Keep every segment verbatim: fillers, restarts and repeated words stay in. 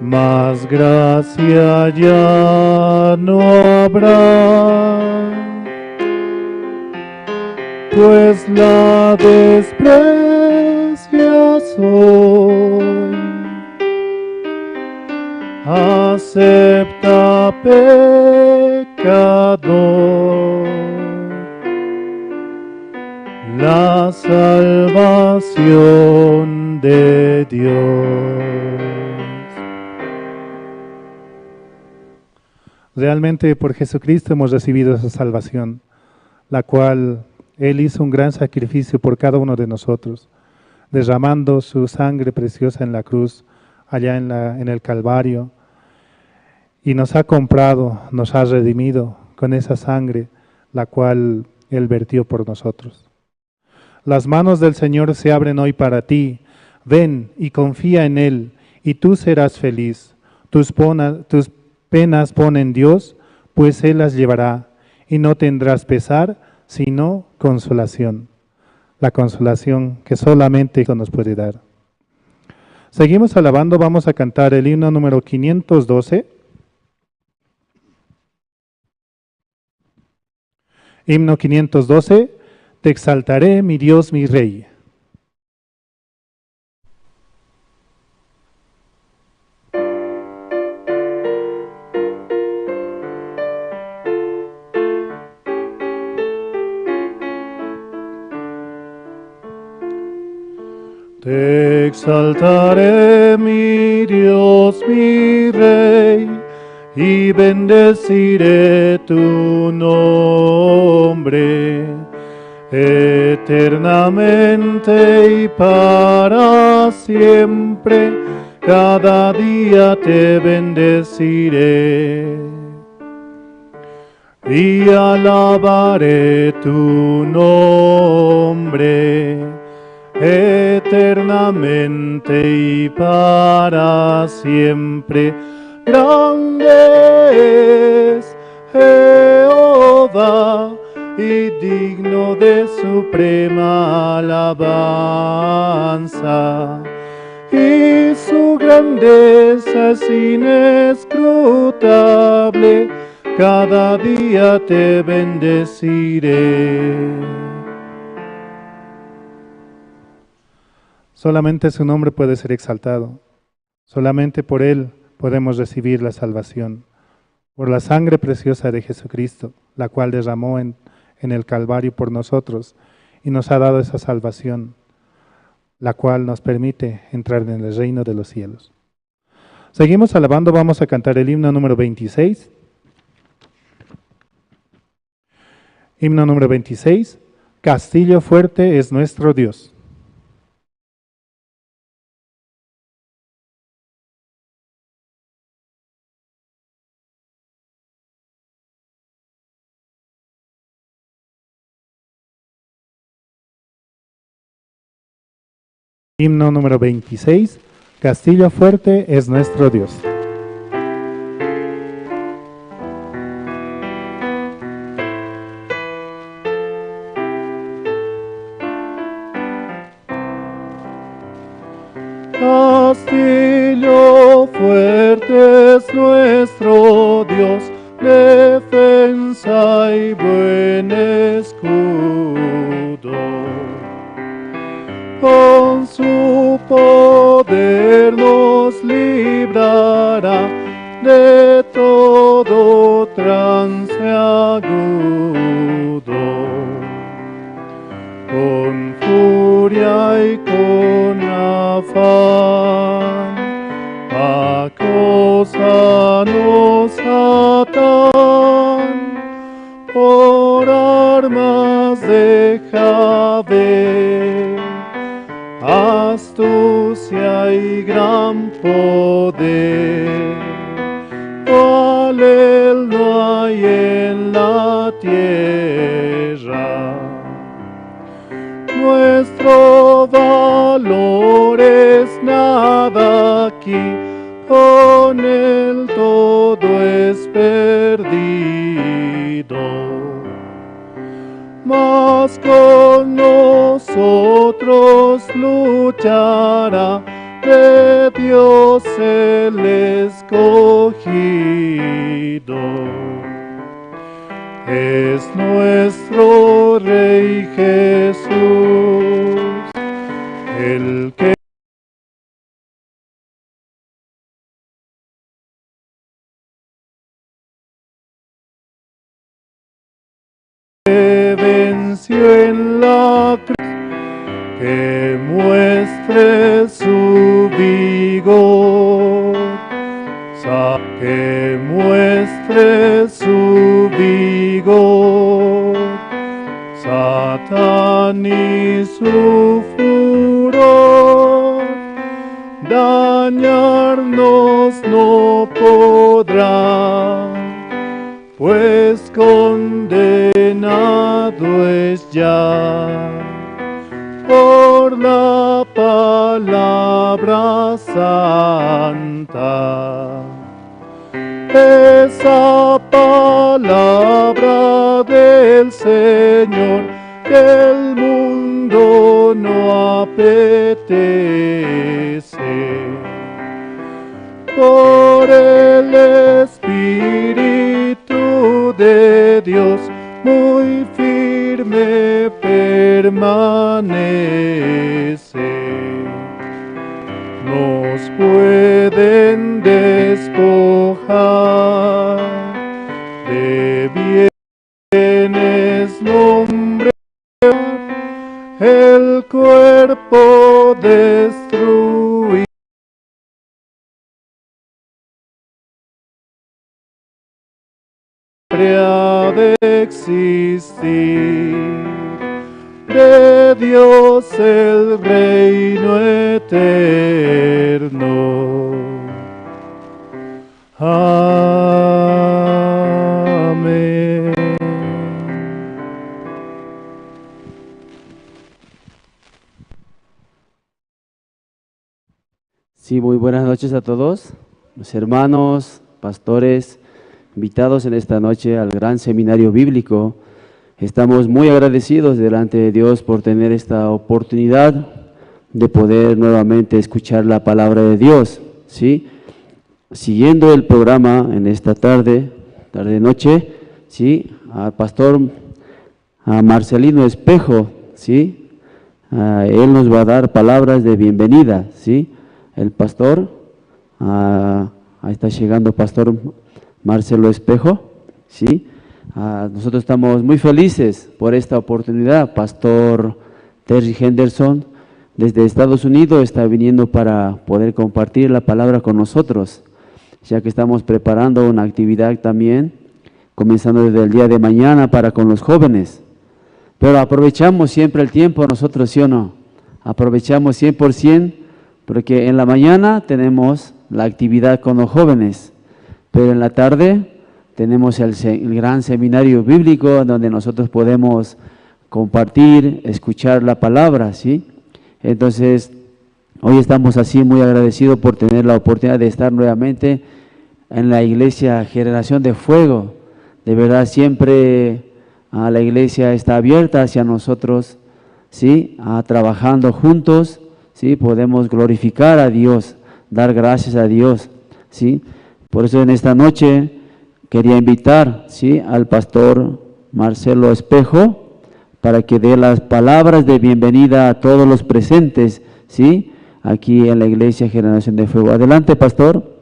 Más gracia ya no habrá, pues la desprecias hoy. Acepta, pecador, la salvación de Dios. Realmente por Jesucristo hemos recibido esa salvación, la cual Él hizo un gran sacrificio por cada uno de nosotros, derramando su sangre preciosa en la cruz, allá en la, en el Calvario, y nos ha comprado, nos ha redimido con esa sangre, la cual Él vertió por nosotros. Las manos del Señor se abren hoy para ti. Ven y confía en Él, y tú serás feliz. Tus pona-, tus penas pon en Dios, pues Él las llevará, y no tendrás pesar, sino consolación. La consolación que solamente Cristo nos puede dar. Seguimos alabando, vamos a cantar el himno número quinientos doce. Himno quinientos doce, Te exaltaré, mi Dios, mi Rey. Te exaltaré, mi Dios, mi Rey, y bendeciré tu nombre eternamente y para siempre. Cada día te bendeciré y alabaré tu nombre eternamente y para siempre. Grande es Jehová y digno de suprema alabanza, y su grandeza es inescrutable. Cada día te bendeciré. Solamente su nombre puede ser exaltado. Solamente por él podemos recibir la salvación. Por la sangre preciosa de Jesucristo, la cual derramó en, en el Calvario por nosotros y nos ha dado esa salvación, la cual nos permite entrar en el reino de los cielos. Seguimos alabando, vamos a cantar el himno número veintiséis. Himno número veintiséis, Castillo fuerte es nuestro Dios. Himno número veintiséis, Castillo fuerte es nuestro Dios. Castillo fuerte es nuestro Dios, defensa y buen escudo. Con su poder nos librará de todo trance agudo. Con furia y con afán acosan, nos atan por armas de Jahve, astucia y gran poder, cual él no hay en la tierra. Nuestro valor es nada aquí, con él todo es perdido. Mas con nosotros luchará, de Dios el escogido. Es nuestro Rey Jesús, el que venció en la cruz, que muestre su vigor, sa- que muestre su vigor. Satán y su furor dañarnos no podrá, pues condenado es ya por la palabra santa. Esa palabra del Señor que el mundo no apetece. Por el Espíritu de Dios muy firme permanece. Nos pueden despojar de bienes, nombre, el cuerpo destruir. Siempre ha de existir de Dios el reino eterno. Amén. Sí, muy buenas noches a todos, los hermanos, pastores, invitados en esta noche al gran seminario bíblico. Estamos muy agradecidos delante de Dios por tener esta oportunidad de poder nuevamente escuchar la palabra de Dios, ¿sí? Siguiendo el programa en esta tarde, tarde noche, ¿sí? Al pastor a Marcelino Espejo, ¿sí? Ah, él nos va a dar palabras de bienvenida, ¿sí? El pastor, ah, ahí está llegando pastor Marcelo Espejo, ¿sí? Ah, nosotros estamos muy felices por esta oportunidad. Pastor Terry Henderson, desde Estados Unidos, está viniendo para poder compartir la palabra con nosotros, ya que estamos preparando una actividad también comenzando desde el día de mañana para con los jóvenes. Pero aprovechamos siempre el tiempo nosotros, ¿sí o no? Aprovechamos cien por cien, porque en la mañana tenemos la actividad con los jóvenes, pero en la tarde tenemos el se-, el gran seminario bíblico en donde nosotros podemos compartir, escuchar la palabra, ¿sí? Entonces, hoy estamos así muy agradecidos por tener la oportunidad de estar nuevamente en la iglesia Generación de Fuego. De verdad, siempre, ah, la iglesia está abierta hacia nosotros, ¿sí? Ah, trabajando juntos, ¿sí? Podemos glorificar a Dios, dar gracias a Dios, ¿sí? Por eso en esta noche quería invitar, ¿sí?, al pastor Marcelo Espejo para que dé las palabras de bienvenida a todos los presentes, ¿sí?, aquí en la iglesia Generación de Fuego. Adelante, pastor.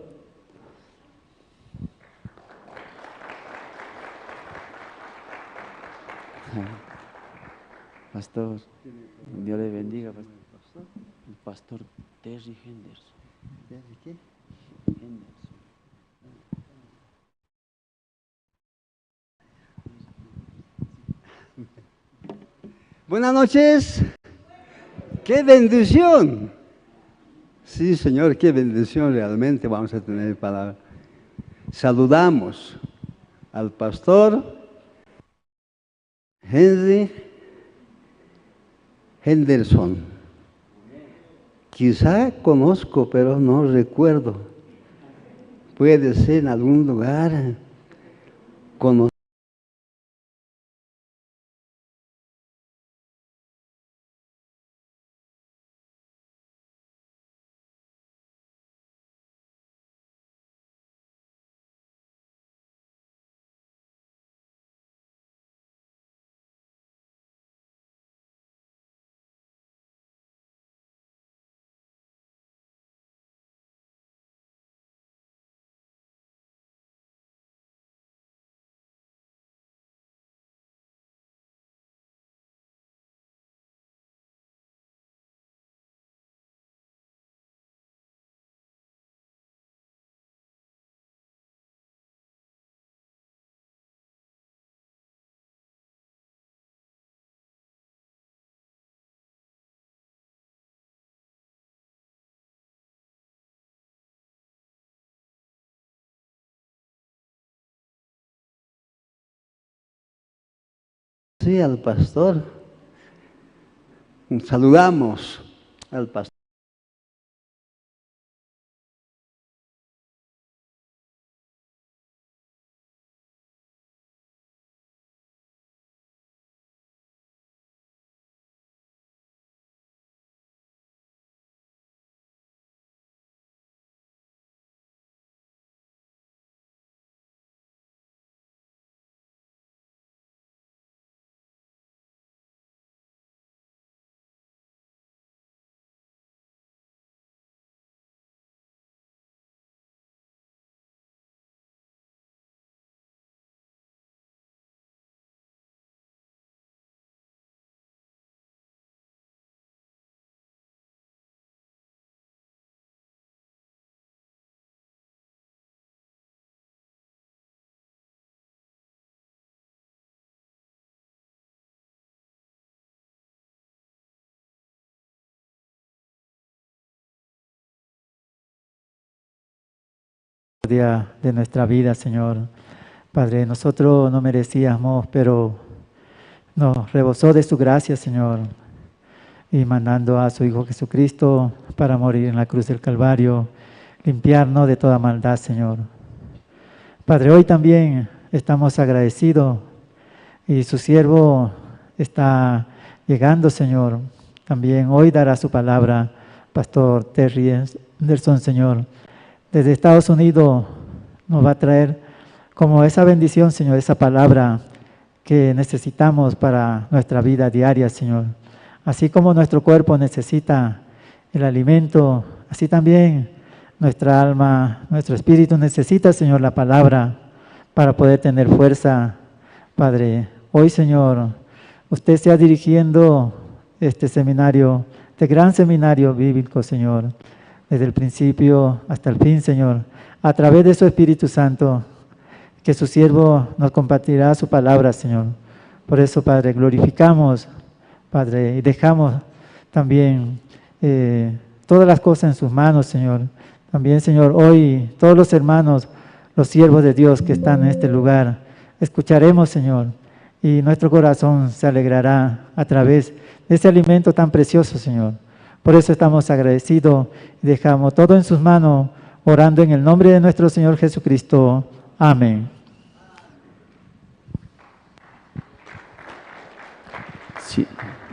Pastor, Dios le bendiga, pastor. El pastor Terry Henderson. ¿Terry qué? Henderson. Buenas noches. ¡Qué bendición! Sí, Señor, qué bendición realmente vamos a tener palabra. Saludamos al pastor Henry Henderson. Quizá conozco, pero no recuerdo. Puede ser en algún lugar. Cono- Sí, al pastor. Saludamos al pastor. Día de nuestra vida, Señor. Padre, nosotros no merecíamos, pero nos rebosó de su gracia, Señor, y mandando a su Hijo Jesucristo para morir en la cruz del Calvario, limpiarnos de toda maldad, Señor. Padre, hoy también estamos agradecidos y su siervo está llegando, Señor. También hoy dará su palabra, Pastor Terry Anderson, Señor. Desde Estados Unidos nos va a traer como esa bendición, Señor, esa palabra que necesitamos para nuestra vida diaria, Señor. Así como nuestro cuerpo necesita el alimento, así también nuestra alma, nuestro espíritu necesita, Señor, la palabra para poder tener fuerza, Padre. Hoy, Señor, usted sea dirigiendo este seminario, este gran seminario bíblico, Señor, desde el principio hasta el fin, Señor, a través de su Espíritu Santo, que su siervo nos compartirá su palabra, Señor. Por eso, Padre, glorificamos, Padre, y dejamos también, eh, todas las cosas en sus manos, Señor. También, Señor, hoy todos los hermanos, los siervos de Dios que están en este lugar, escucharemos, Señor, y nuestro corazón se alegrará a través de ese alimento tan precioso, Señor. Por eso estamos agradecidos y dejamos todo en sus manos, orando en el nombre de nuestro Señor Jesucristo. Amén. Sí,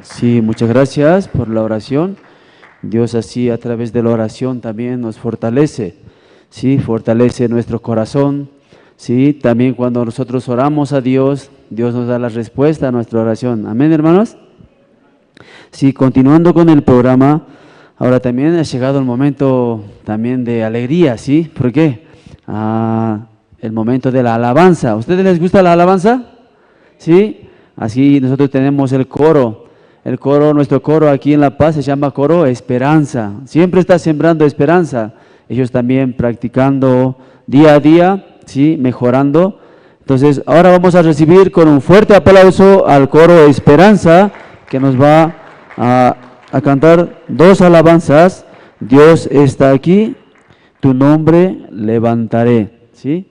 sí, muchas gracias por la oración. Dios así a través de la oración también nos fortalece, sí, fortalece nuestro corazón, sí, también cuando nosotros oramos a Dios, Dios nos da la respuesta a nuestra oración. Amén, hermanos. Sí, continuando con el programa, ahora también ha llegado el momento también de alegría, ¿sí? ¿Por qué? Ah, el momento de la alabanza. ¿A ustedes les gusta la alabanza? ¿Sí? Así nosotros tenemos el coro. El coro, nuestro coro aquí en La Paz se llama Coro Esperanza. Siempre está sembrando esperanza. Ellos también practicando día a día, ¿sí? Mejorando. Entonces, ahora vamos a recibir con un fuerte aplauso al coro Esperanza, que nos va a, a cantar dos alabanzas. Dios está aquí, tu nombre levantaré. ¿Sí?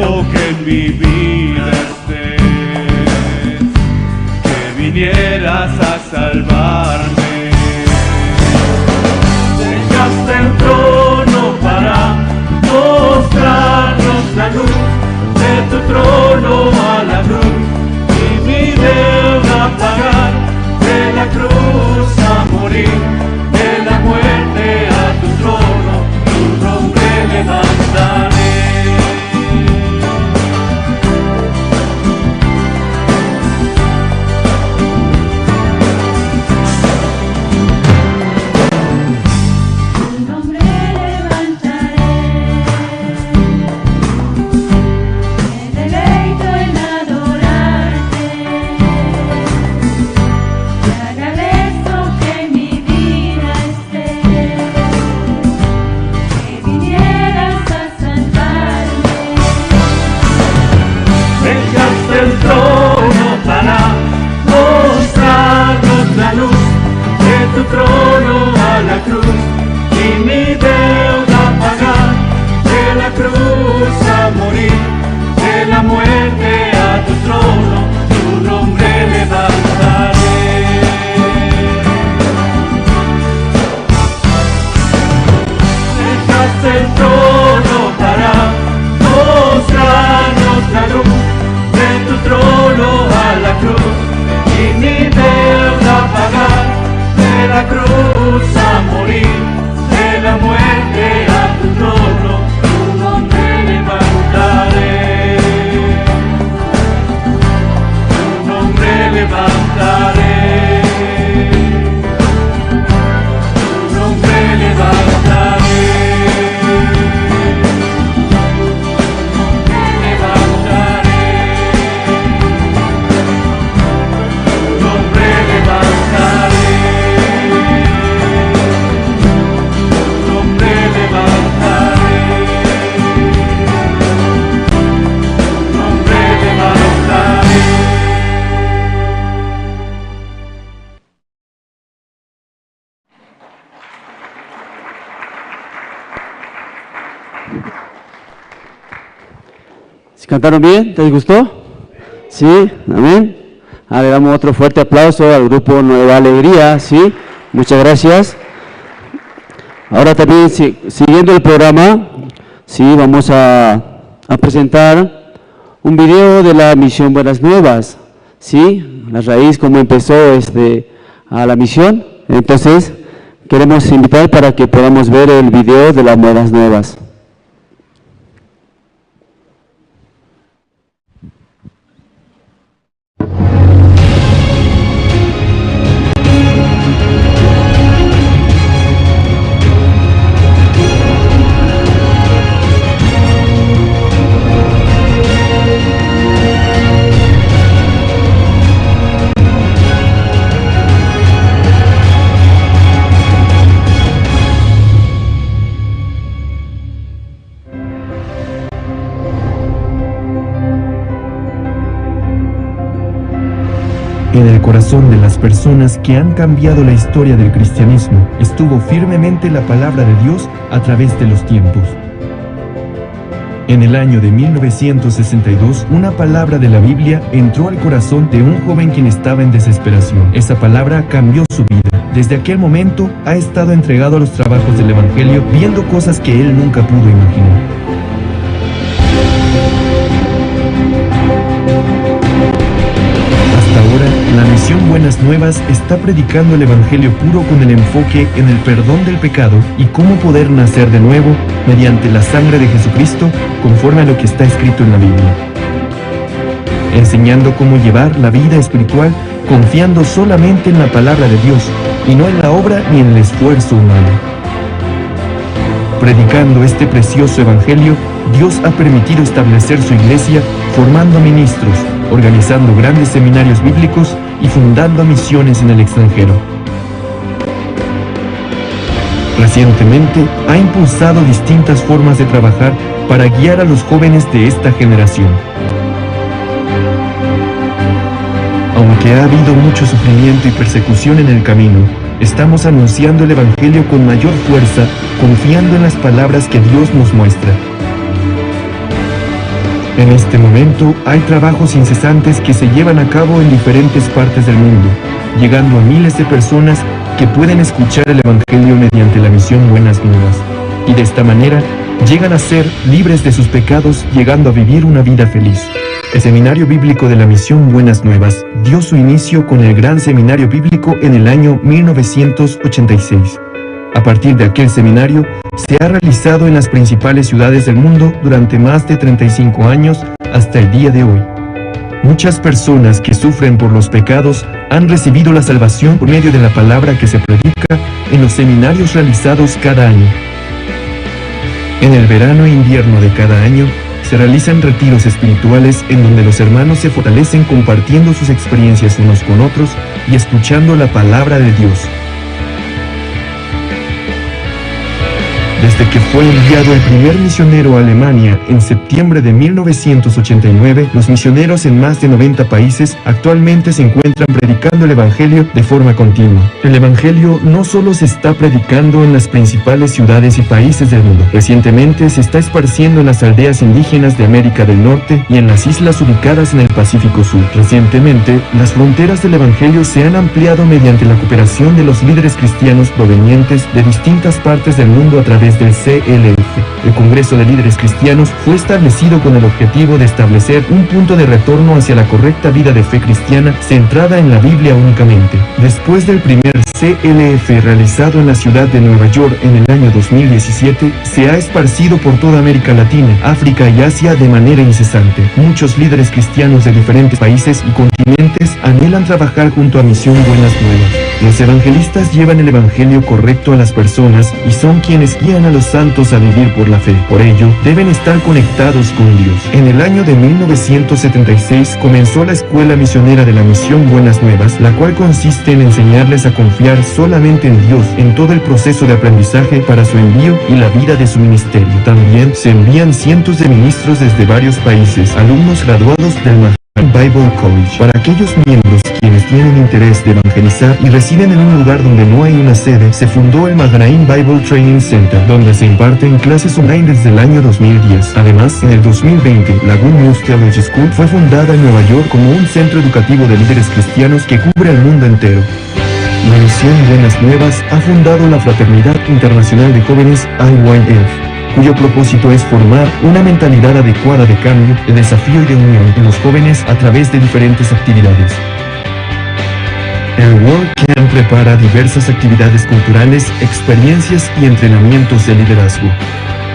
Que en mi vida estés, que vinieras a salvarme. Dejaste el trono para mostrarnos la luz, de tu trono a la cruz, y mi deuda pagar, de la cruz a morir, de la muerte a tu trono, tu nombre levantaré. Tu nombre levantaré, me deleito en adorarte. Te agradezco que en mi vida estés, que vinieras a salvarme. Dejaste el trono para mostrarnos la luz, de tu trono a la cruz, y mi deuda pagar, de la cruz a morir, de la muerte a tu trono, tu nombre levantaré. Dejaste el trono para mostrarnos la luz, de tu trono a la cruz, y mi deuda pagar, de la cruz a morir, de la muerte a tu trono, tu nombre levantaré, tu nombre levantaré. Tu nombre levantaré, tu nombre levantaré, tu nombre levantaré, tu nombre levantaré, tu nombre levantaré. ¿Se cantaron bien? ¿Les gustó? Sí, amén. Ah, le damos otro fuerte aplauso al grupo Nueva Alegría, sí. Muchas gracias. Ahora también, si- siguiendo el programa, sí, vamos a, a presentar un video de la misión Buenas Nuevas, sí, la raíz, cómo empezó este, a la misión. Entonces, queremos invitar para que podamos ver el video de las Buenas Nuevas. En el corazón de las personas que han cambiado la historia del cristianismo estuvo firmemente la palabra de Dios a través de los tiempos. En el año de mil novecientos sesenta y dos, una palabra de la Biblia entró al corazón de un joven quien estaba en desesperación. Esa palabra cambió su vida. Desde aquel momento, ha estado entregado a los trabajos del Evangelio, viendo cosas que él nunca pudo imaginar. Hasta ahora, la misión Buenas Nuevas está predicando el Evangelio puro con el enfoque en el perdón del pecado y cómo poder nacer de nuevo mediante la sangre de Jesucristo, conforme a lo que está escrito en la Biblia. Enseñando cómo llevar la vida espiritual confiando solamente en la palabra de Dios y no en la obra ni en el esfuerzo humano. Predicando este precioso evangelio, Dios ha permitido establecer su iglesia, formando ministros, organizando grandes seminarios bíblicos y fundando misiones en el extranjero. Recientemente, ha impulsado distintas formas de trabajar para guiar a los jóvenes de esta generación. Aunque ha habido mucho sufrimiento y persecución en el camino, estamos anunciando el evangelio con mayor fuerza, confiando en las palabras que Dios nos muestra. En este momento hay trabajos incesantes que se llevan a cabo en diferentes partes del mundo, llegando a miles de personas que pueden escuchar el Evangelio mediante la misión Buenas Nuevas, y de esta manera llegan a ser libres de sus pecados, llegando a vivir una vida feliz. El Seminario Bíblico de la Misión Buenas Nuevas dio su inicio con el Gran Seminario Bíblico en el año mil novecientos ochenta y seis. A partir de aquel seminario, se ha realizado en las principales ciudades del mundo durante más de treinta y cinco años hasta el día de hoy. Muchas personas que sufren por los pecados han recibido la salvación por medio de la palabra que se predica en los seminarios realizados cada año. En el verano e invierno de cada año, se realizan retiros espirituales en donde los hermanos se fortalecen compartiendo sus experiencias unos con otros y escuchando la palabra de Dios. Desde que fue enviado el primer misionero a Alemania en septiembre de mil novecientos ochenta y nueve, los misioneros en más de noventa países actualmente se encuentran predicando el Evangelio de forma continua. El Evangelio no solo se está predicando en las principales ciudades y países del mundo. Recientemente se está esparciendo en las aldeas indígenas de América del Norte y en las islas ubicadas en el Pacífico Sur. Recientemente, las fronteras del Evangelio se han ampliado mediante la cooperación de los líderes cristianos provenientes de distintas partes del mundo a través del C L F. El Congreso de Líderes Cristianos fue establecido con el objetivo de establecer un punto de retorno hacia la correcta vida de fe cristiana centrada en la Biblia únicamente. Después del primer C L F realizado en la ciudad de Nueva York en el año dos mil diecisiete, se ha esparcido por toda América Latina, África y Asia de manera incesante. Muchos líderes cristianos de diferentes países y continentes anhelan trabajar junto a Misión Buenas Nuevas. Los evangelistas llevan el evangelio correcto a las personas y son quienes guían a los santos a vivir por la fe. Por ello, deben estar conectados con Dios. En el año de mil novecientos setenta y seis comenzó la Escuela Misionera de la Misión Buenas Nuevas, la cual consiste en enseñarles a confiar solamente en Dios en todo el proceso de aprendizaje para su envío y la vida de su ministerio. También se envían cientos de ministros desde varios países, alumnos graduados del Bible College. Para aquellos miembros quienes tienen interés de evangelizar y residen en un lugar donde no hay una sede, se fundó el Mahanaim Bible Training Center, donde se imparten clases online desde el año dos mil diez. Además, en el dos mil veinte, la Good News Theology School fue fundada en Nueva York como un centro educativo de líderes cristianos que cubre el mundo entero. La Misión Buenas Nuevas ha fundado la Fraternidad Internacional de Jóvenes, I Y F, cuyo propósito es formar una mentalidad adecuada de cambio, de desafío y de unión en los jóvenes a través de diferentes actividades. El World Camp prepara diversas actividades culturales, experiencias y entrenamientos de liderazgo.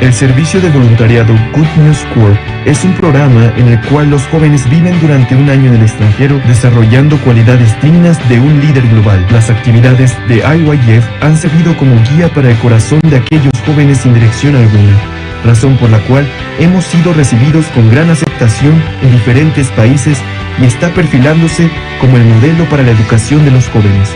El servicio de voluntariado Good News Corps es un programa en el cual los jóvenes viven durante un año en el extranjero desarrollando cualidades dignas de un líder global. Las actividades de I Y F han servido como guía para el corazón de aquellos jóvenes sin dirección alguna, razón por la cual hemos sido recibidos con gran aceptación en diferentes países y está perfilándose como el modelo para la educación de los jóvenes.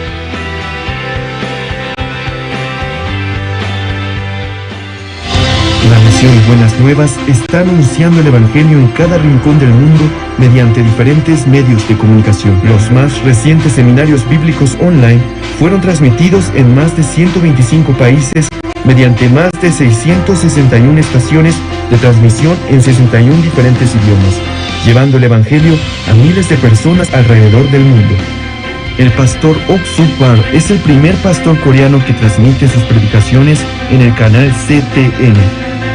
La Misión Buenas Nuevas está anunciando el Evangelio en cada rincón del mundo mediante diferentes medios de comunicación. Los más recientes seminarios bíblicos online fueron transmitidos en más de ciento veinticinco países mediante más de seiscientas sesenta y una estaciones de transmisión en sesenta y un diferentes idiomas, llevando el Evangelio a miles de personas alrededor del mundo. El pastor Ok Suk Par es el primer pastor coreano que transmite sus predicaciones en el canal C T N,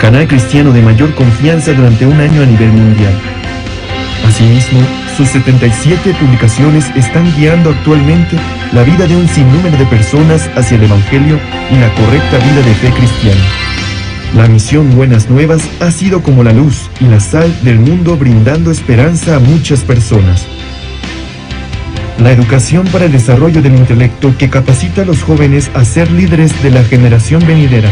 canal cristiano de mayor confianza durante un año a nivel mundial. Asimismo, sus setenta y siete publicaciones están guiando actualmente la vida de un sinnúmero de personas hacia el Evangelio y la correcta vida de fe cristiana. La Misión Buenas Nuevas ha sido como la luz y la sal del mundo, brindando esperanza a muchas personas. La educación para el desarrollo del intelecto que capacita a los jóvenes a ser líderes de la generación venidera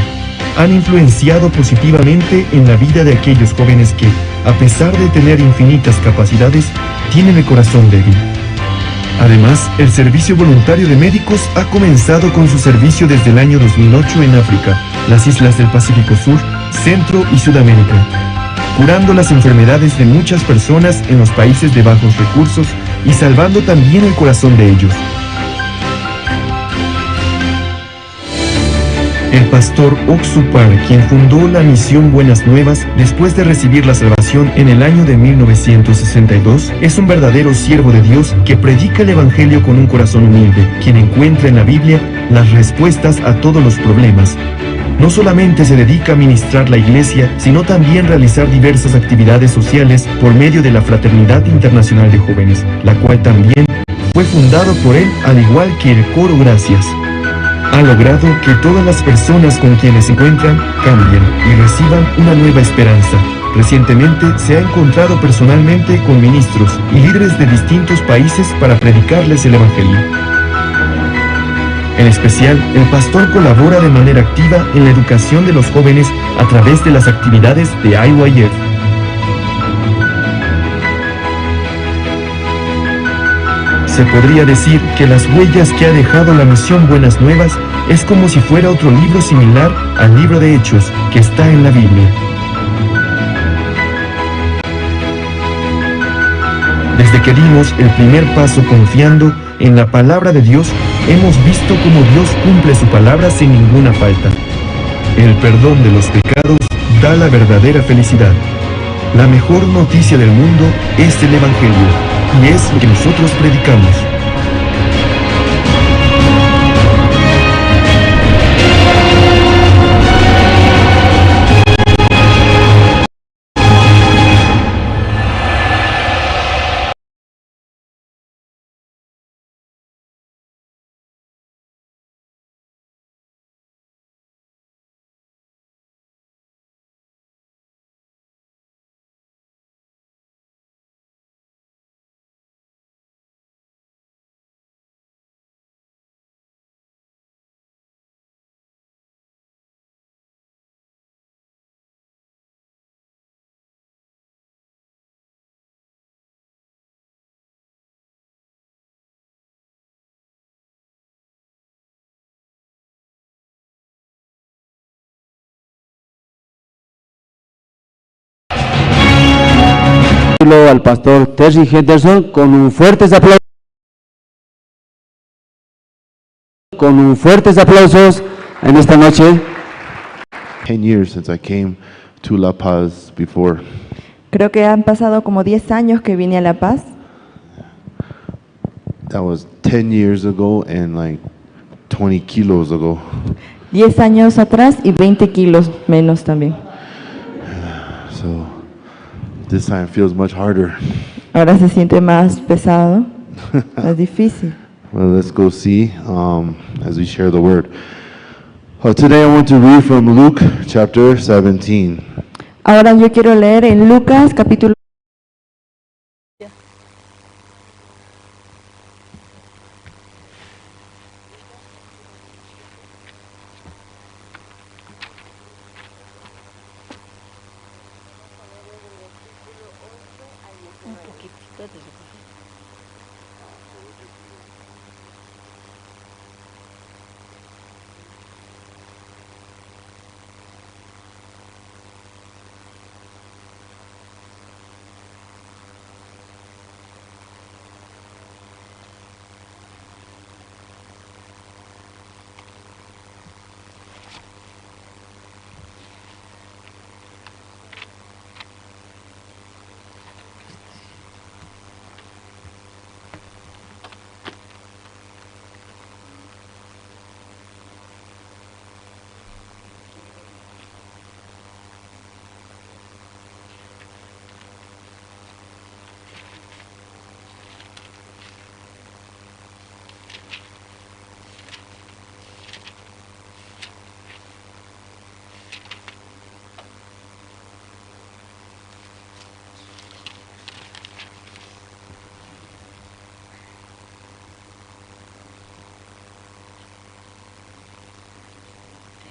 han influenciado positivamente en la vida de aquellos jóvenes que, a pesar de tener infinitas capacidades, tienen el corazón débil. Además, el servicio voluntario de médicos ha comenzado con su servicio desde el año dos mil ocho en África, las islas del Pacífico Sur, Centro y Sudamérica, curando las enfermedades de muchas personas en los países de bajos recursos y salvando también el corazón de ellos. El pastor Oxupar, quien fundó la misión Buenas Nuevas después de recibir la salvación en el año de mil novecientos sesenta y dos, es un verdadero siervo de Dios que predica el evangelio con un corazón humilde, quien encuentra en la Biblia las respuestas a todos los problemas. No solamente se dedica a ministrar la iglesia, sino también realizar diversas actividades sociales por medio de la Fraternidad Internacional de Jóvenes, la cual también fue fundado por él, al igual que el coro Gracias. Ha logrado que todas las personas con quienes se encuentran cambien y reciban una nueva esperanza. Recientemente se ha encontrado personalmente con ministros y líderes de distintos países para predicarles el evangelio. En especial, el pastor colabora de manera activa en la educación de los jóvenes a través de las actividades de I Y F. Se podría decir que las huellas que ha dejado la misión Buenas Nuevas es como si fuera otro libro similar al libro de Hechos que está en la Biblia. Desde que dimos el primer paso confiando en la palabra de Dios, hemos visto cómo Dios cumple su palabra sin ninguna falta. El perdón de los pecados da la verdadera felicidad. La mejor noticia del mundo es el Evangelio, y es lo que nosotros predicamos. Al pastor Terry Henderson con un fuerte aplauso. Con un fuertes aplausos en esta noche. Ten years since I came to La Paz before. Creo que han pasado como diez años que vine a La Paz. That was ten years ago and, like, twenty kilos ago. Diez años atrás y veinte kilos menos también. So, this time feels much harder. Ahora se siente más pesado, más difícil. Well, let's go see, um, as we share the word. Uh, today I want to read from Luke chapter seventeen. Ahora yo quiero leer en Lucas capítulo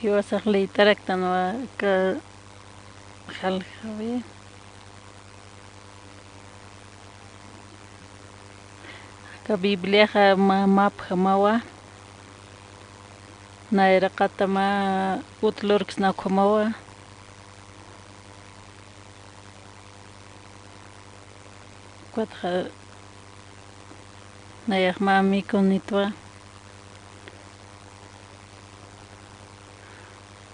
Jiwasax liytaraktanwa aka jaljawi. Aka Bibliaxa mä mapjamawa. Nayraqata mä ut lurksna ukhamawa. Ukatxa nayax mä mikunitwa.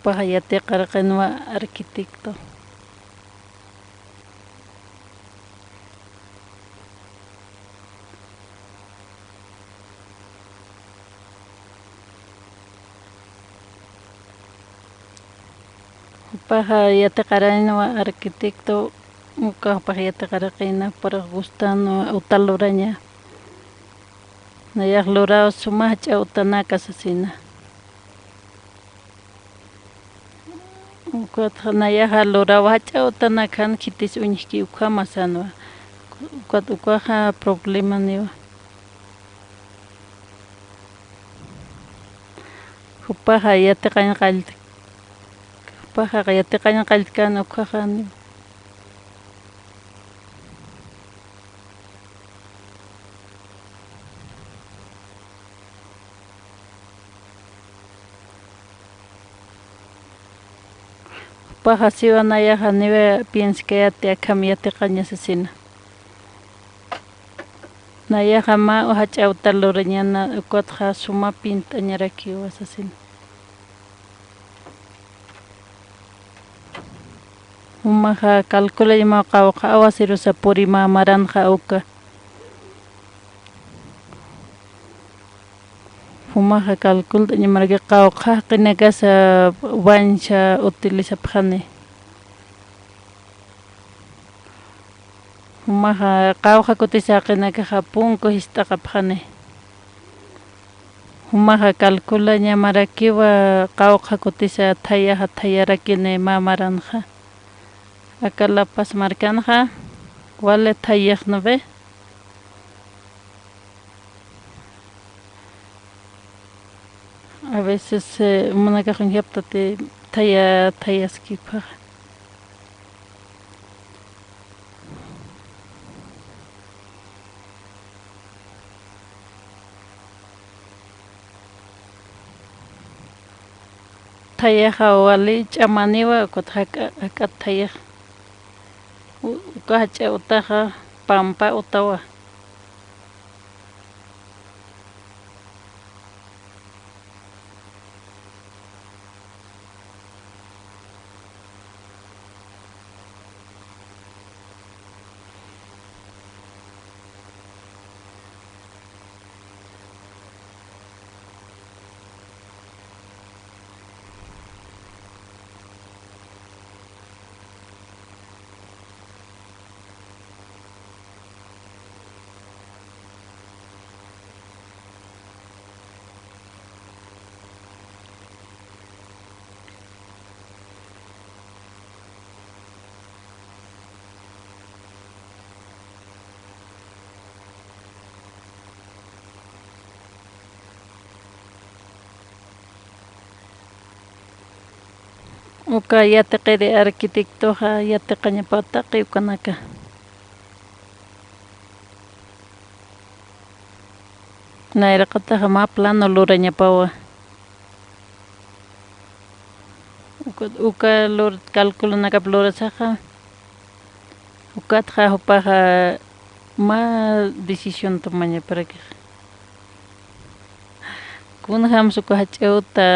Jupaxa yatiqarqinwa arquitecto. Jupaxa yatiqaranwa arquitecto, uka jupax yatiqarqina, juparux gustanwa uta luraña. Nayax luraw suma jach'a utanaka sasina. Ukat nayaxa luraw jach'a utanakjan khitis uñjki ukhama sänwa. Ukat ukaxa problemaniwa. Jupaxa yatiqañ qalltk-, jupaxa yatiqañ qalltkän ukkhaxaniw. Jupaxa siwa nayaxa niwa pienskayäti akham yatiqaña sasina. Nayaxa mä jach'a uta lurañäna, ukatxa suma pint'añarakiwa sasina. Jumaxa calculañamaw qawqha aguacerosa puri mä maranxa uka. Jumaxa calcult'añamaraki qawqha jaqinakasa wañsa utilizapxani. Jumaxa qawqha kutisa jaqinakaxa punku jist'aqapxani. Jumaxa calculañamarakiwa qawqha kutisa thayaxa thayarakini mä maranxa. Aka La Paz markanxa wali thayixnwi. A veces, eh, munakax uñjaptati thaya, thayaski ukkhaxa. Thayaxa wali ch'amaniwa, ukat jak'a-, jak'at thayax. U-, uka jach'a utaxa pampa utawa. Uka yatiqiri arquitectoxa yatiqañapaw taqi ukanaka. Nayraqataxa mä plano lurañapawa. Uka, uka lur-, calculonakap lurasaxa, ukatxa jupaxa mä decisión tomañaparakix. Kunjams uka jach'a uta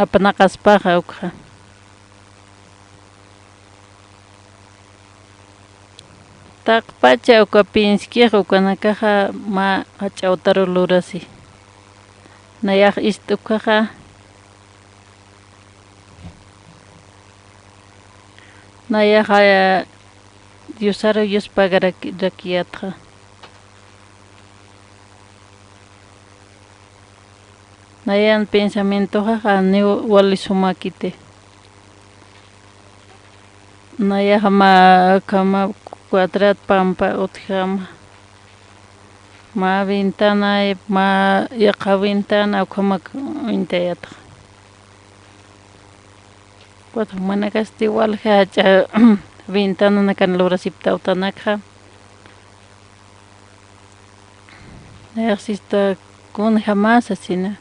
apnaqaspaxa ukxa. Taqpacha uka pinskix ukanakaxa mä jach'a utaru lurasi. Nayax ist ukhaxa. Nayaxa Diosaru yuspagarak-, rakiyätxa. Nayan pensamientoxaxa niw wali sumakiti. Nayaxa mä akhama cuadrat pampa utjama. Mä ventana, mä yaqha ventana ukhamak uñtayätxa. Ukat jumanakasti walja jach'a ventananakan lurasipta utanakxa. Nayax sista kunjama sasina.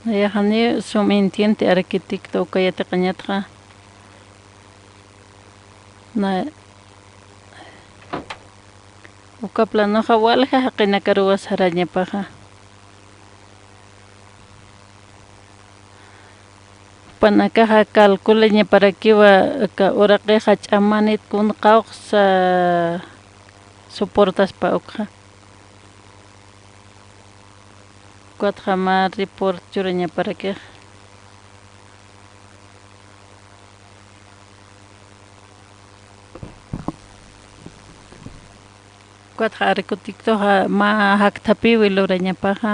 Nayax janiw sum entiende arquitecto uka yatiqañatxa. Na, uka planoxa walja jaqinakaruw sarañapaxa. Jupanakaxa calculañaparakiwa aka uraqixa ch'amanit kun qawqsa soportaspa ukxa. Ukatxa mä report churañaparakix. Ukatxa arquitectoxa mä jakthapiwi lurañapaxa.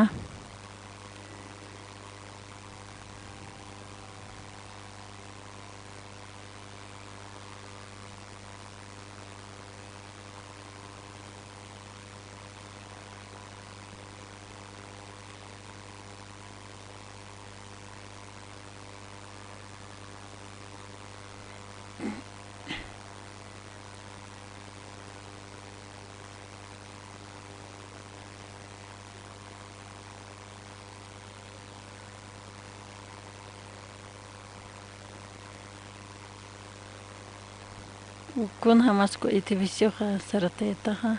Kunjamas ku edificioxa saratayataxa.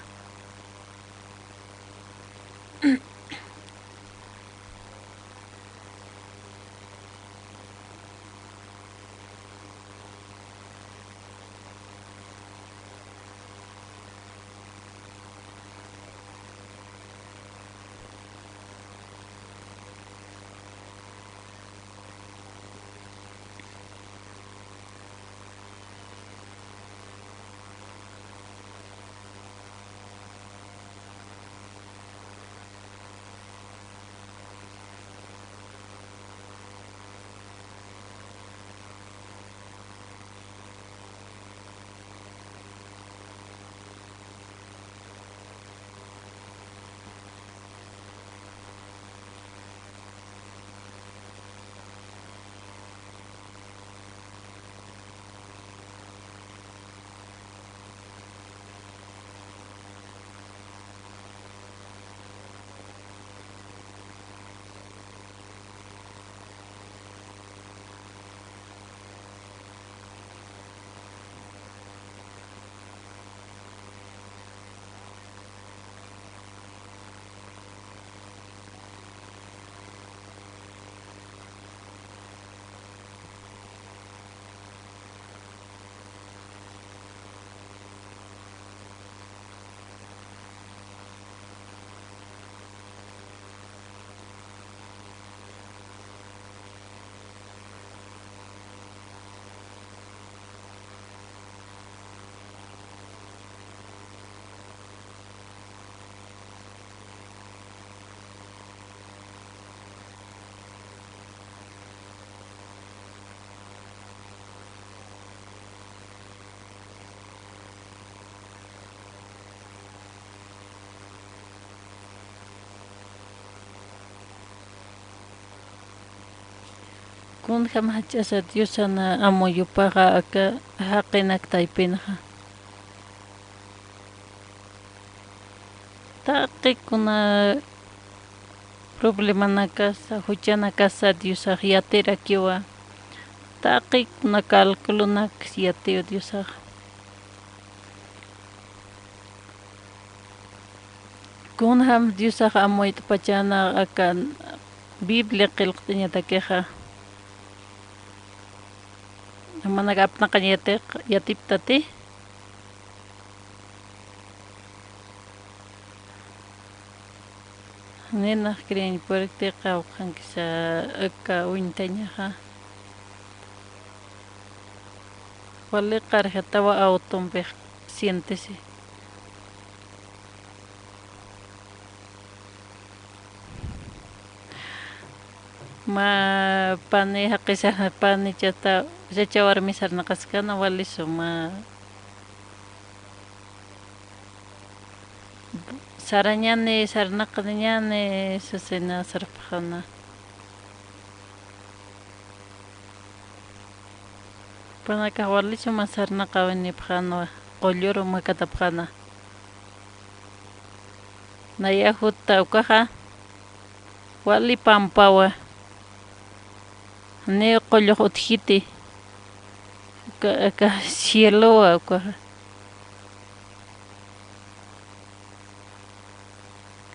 Kunjam jach'asa Diosan amuyupaxa aka jaqinak taypinxa. Taqi kuna problemanakasa, juchanakasa Diosax yatirakiwa. Taqi kuna calculonak yatiw Diosax. Kunjam Diosax amuyt'pachana aka Biblia qillqt'añatakixa. Manak apnaqañ yatiq, yatiptati. Ninax creeñ purkti qawqhankisa aka uñtañaxa. Wali qarjatawa autompix siéntese. Mä pani jaqisa pani chata, chacha warmi sarnaqaskana wali suma. Sarañani, sarnaqañani, sasina sarpxana. Panakax wali suma sarnaqawinipxanwa, qullur makatapxana. Naya jutta ukaxa, wali pampawa. Ni qullux utjiti. Uka, aka cielowa ukaxa.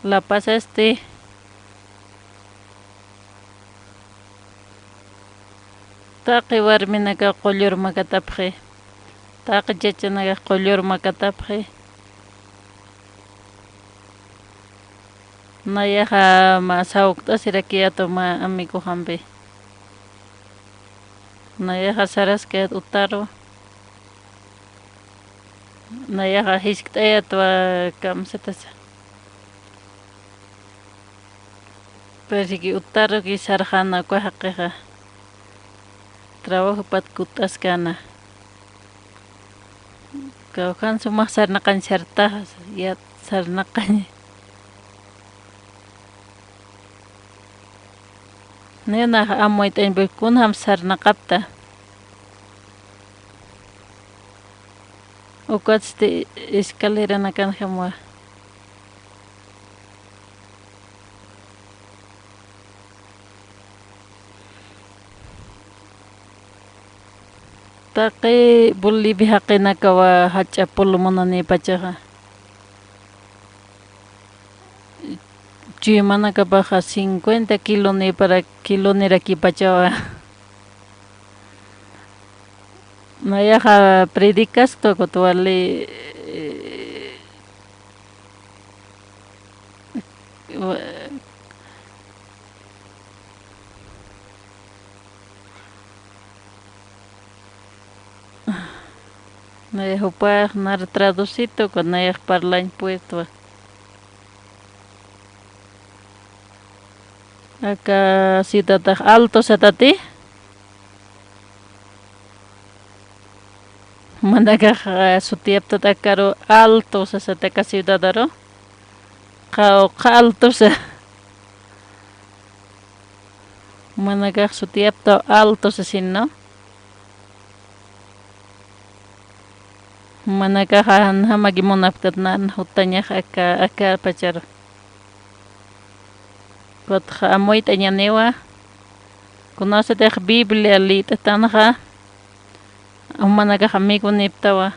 La Paz este. Taqi warminakax qullur makatapxi, taqi chachanakax qullur makatapxi. Nayaxa mä sawkt'asirakiyätwa mä amiguxampi. Nayaxa saraskayät utaru. Nayaxa jiskt'ayätwa kamsatasa. Parece que utaruki sarxäna uka jaqixa. Trabajopat kutt'askäna. Kawkhan sumax sarnaqañ sartaxa, yat sarnaqañ. Ninax amuyt'añ, pues kunjam sarnaqapta. Ukatsti escaleranakanjamwa. Taqi Bolivia jaqinakawa jach'a pulmonanïpachaxa. Chuymanakapaxa cincuenta kilonïpara-, kilonïrakipachawa. Nayaxa predicasktwa kut wali, eh, wa-, nayax jupax nar traducitwa, nayax parlañ puestwa. Aka ciudadax Alto sasatati. Manakax, eh, sutiyaptat akaru Alto sasati aka ciudadaru. Qaw, qa Alto sa. Manakax sutiyapta Alto sasin, ¿no? Manakax janjamaki munapktat nan jutañax aka, aka pacharu. Kutxa amuyt'añaniwa. Kunasatix Biblia lït'atanxa, jumanakax amigonïptawa.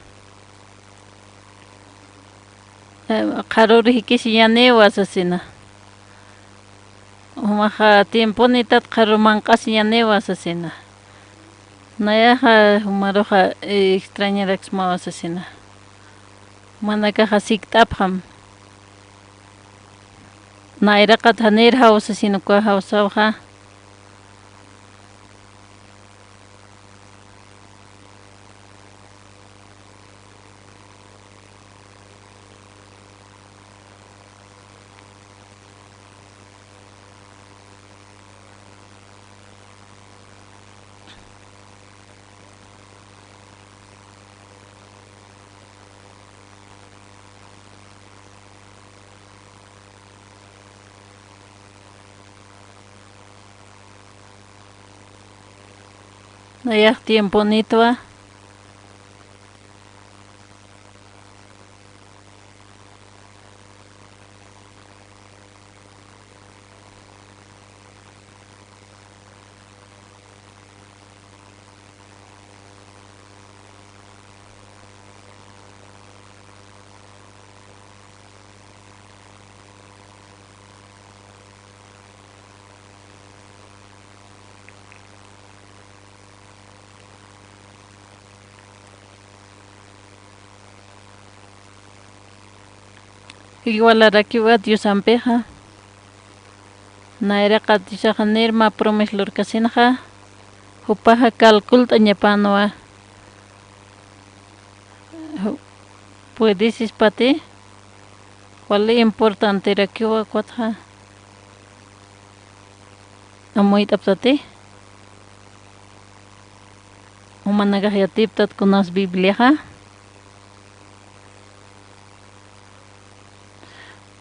Eh, qharür jikisiñaniwa sasina. Jumaxa tiemponïtat qharür manq'asiñaniwa sasina. Nayaxa jumaruxa, eh, extrañaraksmawa sasina. Manakaxa sikt'apxam. Nayraqat janïr jawsasin uka jawsawxa. Nayax tiemponïtwa. Igualarakiwa Diosampixa. Nayraqat Diosax nir mä promes lurkasinxa, jupaxa calcult'añapänwa. Ju-, puedisispati, wali importanterakiwa ukatxa. Amuyt'aptati. Jumanakax yatiptat kunas Bibliaxa.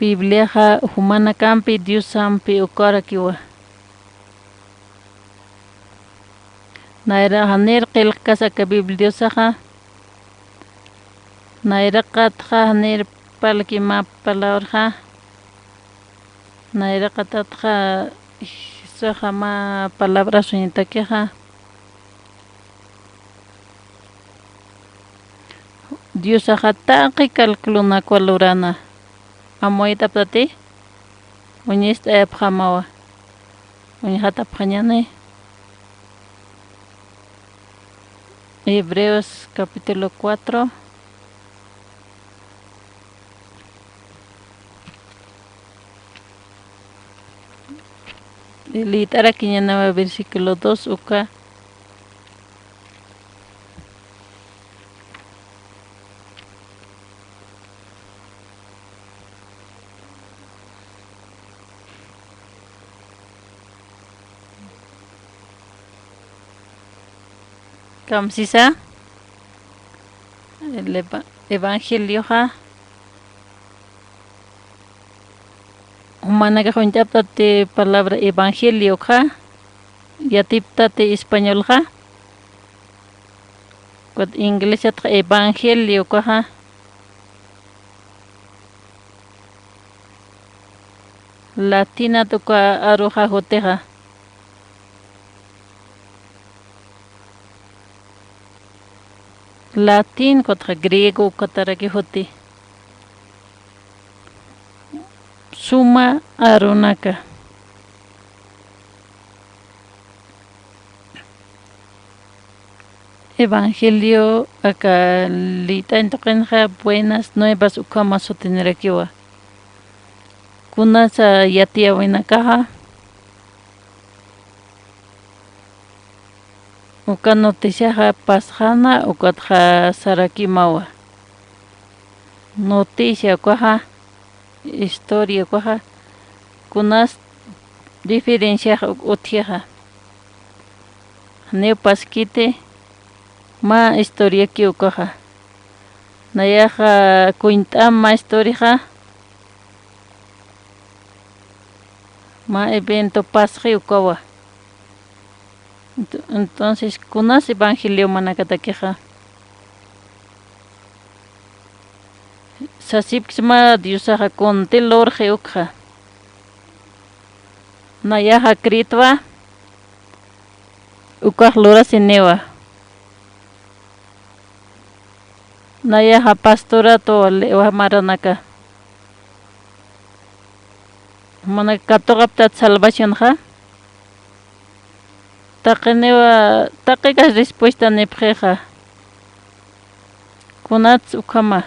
Bibliaxa jumanakampi Diosampi ukarakiwa. Nayra janir qillqkasa aka Biblia Diosaxa. Nayraqatxa janir parlki mä palabraxa. Nayraqatatxa Jesusaxa mä palabrasuñatakixa. Diosaxa taqi calculunakwa lurana. Amuyt'aptati, uñist'ayapxamawa, uñjatapxañani. Hebreos capítulo cuatro. Lït'arakiñäni versículo dos uka. Kamsisa, el eva-, evangelioxa. Jumanakax uñt'aptati palabra evangelioxa, yatiptati españolxa. Ukat inglesatxa evangelio ukaxa. Latinat uka aruxa jutixa. Latín ukatxa griego ukataraki juti. Suma arunaka. Evangelio aka lït'añ tuqinxa Buenas Nuevas ukhama sutinirakiwa. Kunasa yatiyäwinakaxa uka noticiaxa pasxäna ukatxa sarakimawa. Noticia ukaxa, historia ukaxa, kunas diferenciax uk-, utjixa. Janiw paskiti mä historiakiw ukaxa. Nayaxa kuñt'äm mä historiaxa, mä evento pasxi ukawa. Ent-, entonces, kunas evangelio jumanakatakixa. Sasipksma Diosaxa kunti lurxi ukxa. Nayaxa crïtwa, ukax lurasiniwa. Nayaxa pastorato le-, wa maranaka. Jumanaka katuqaptat salvacionxa. Taqiniwa, taqikas respuestanipxixa. Kunats ukhama.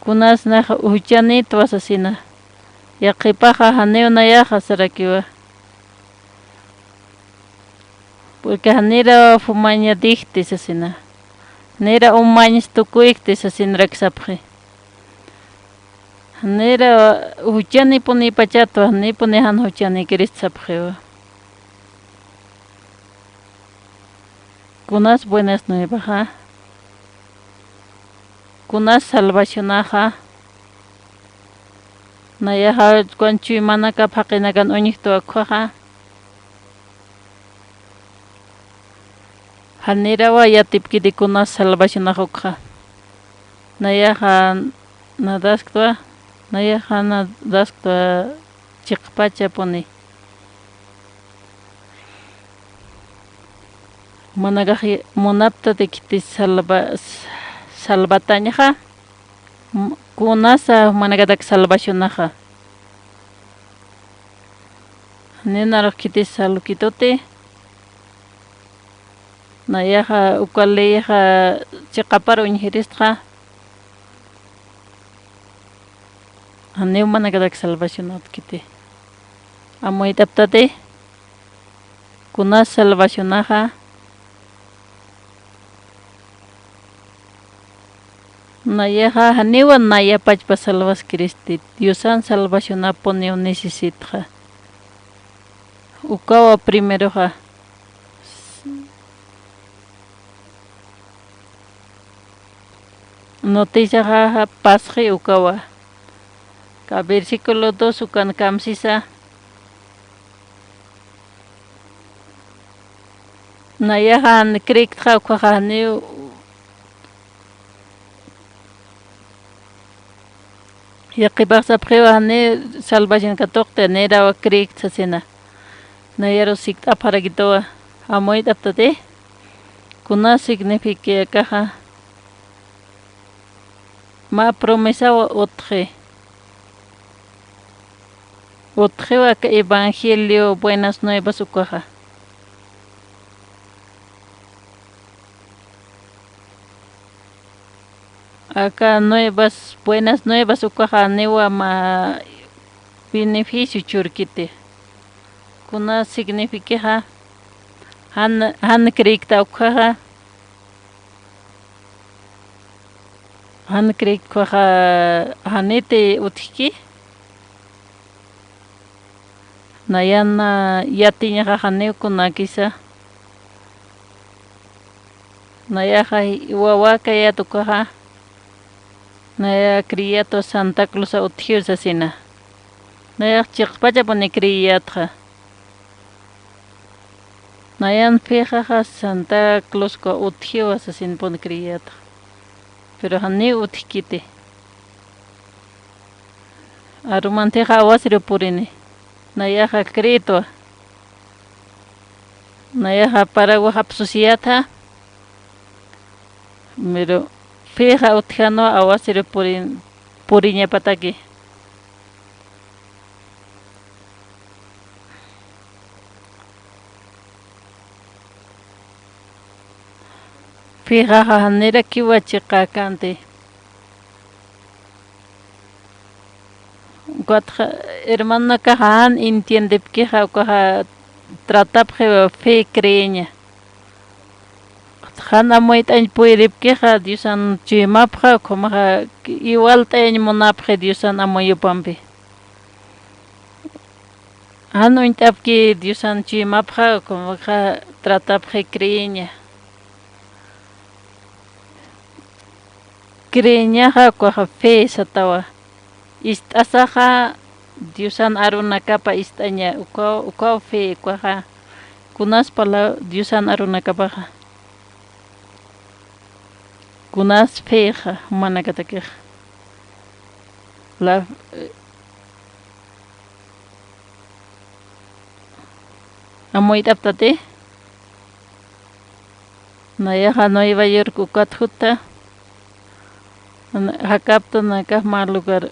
Kunas nax juchanïtwa sasina. Yaqhipaxa janiw nayaxa sarakiwa. Porque janiraw fumañadikti sasina. Janiraw umañs tukuykti sasinarak sapxi. Janiraw juchanipunïpachatwa, janipuni jan juchanikirist sapxiwa. Kunas buenas nuevaxa. Kunas salvacionaxa. Nayaxa ukan chuymanakap jaqinakan uñjtwa ukhaxa. Janirawa yatipkiti kunas salvacionax ukxa. Nayaxa nadasktwa, nayaxa nadasktwa chiqpachapuni. Jumanakax munaptati khitis salva-, salvatañaxa, m-, kunasa jumanakatak salvacionaxa. Janiw narux khitis salukituti. Nayaxa uka leyixa chiqapar uñjiristxa. Janiw jumanakatak salvacionatkiti. Amuyt'aptati. Kunas salvacionaxa. Nayaxa janiwa nayapachpa salvaskiristi. Diosan salvacionapuniw necesitxa. Ukawa primeroxa. Noticiaxa pasxi ukawa. Ka versículo dos ukan kamsisa. Nayaxa jan crïktxa ukhaxa janiw. Yaqhipax sapxiwa janiw salvación katuqti, nayrawa crïkt sasina. Nayaru sikt'apxarakituwa, amuyt'aptati. Kuna significa akaxa. Mä promesawa utji. Utjiwa aka evangelio buenas nuevas ukaxa. Aka nuevas, buenas nuevas ukaxa janiwa mä beneficio churkiti. Kuna signifikixa, jan, jan creekta ukaxa, jan creekta ukaxa, janiti utjki. Nayan yatiñaxa janiw kunakisa. Nayaxa wawakayät ukaxa. Naya creeyätwa Santa Clausa utjiw sasina. Nayax chiqpachapuni creeyätxa. Nayan fexaxa Santa Clauska utjiwa sasinpuni creeyätxa. Pero janiw utjkiti. Arumantixa awasiriw purini. Nayaxa creetwa. Nayaxa paraguax apsusiyätxa. Pero fexa utjanwa awasiriw purin, puriñapataki. Fexaxa janirakiwa chiqäkänti. Ukatxa hermanonakaxa jan entiendepkixa ukaxa tratapxiwa fe creeña. Jan amuyt'añ puyripkixa Diosan chuymapxa, ukhamaxa igualt'ayañ munapxi Diosan amuyupampi. Jan uñt'apki Diosan chuymapxa, ukhamaxa tratapxi creeña. Creeñaxa ukaxa fe satawa. Ist'asaxa Diosan arunakapa ist'aña, ukaw, ukaw fe ukaxa. Kunas pala Diosan arunakapaxa. Kunas fexa, jumanakatakixa. La, amuyt'aptati. Nayaxa Nueva York ukat juta. Jakapta nakax mä lugar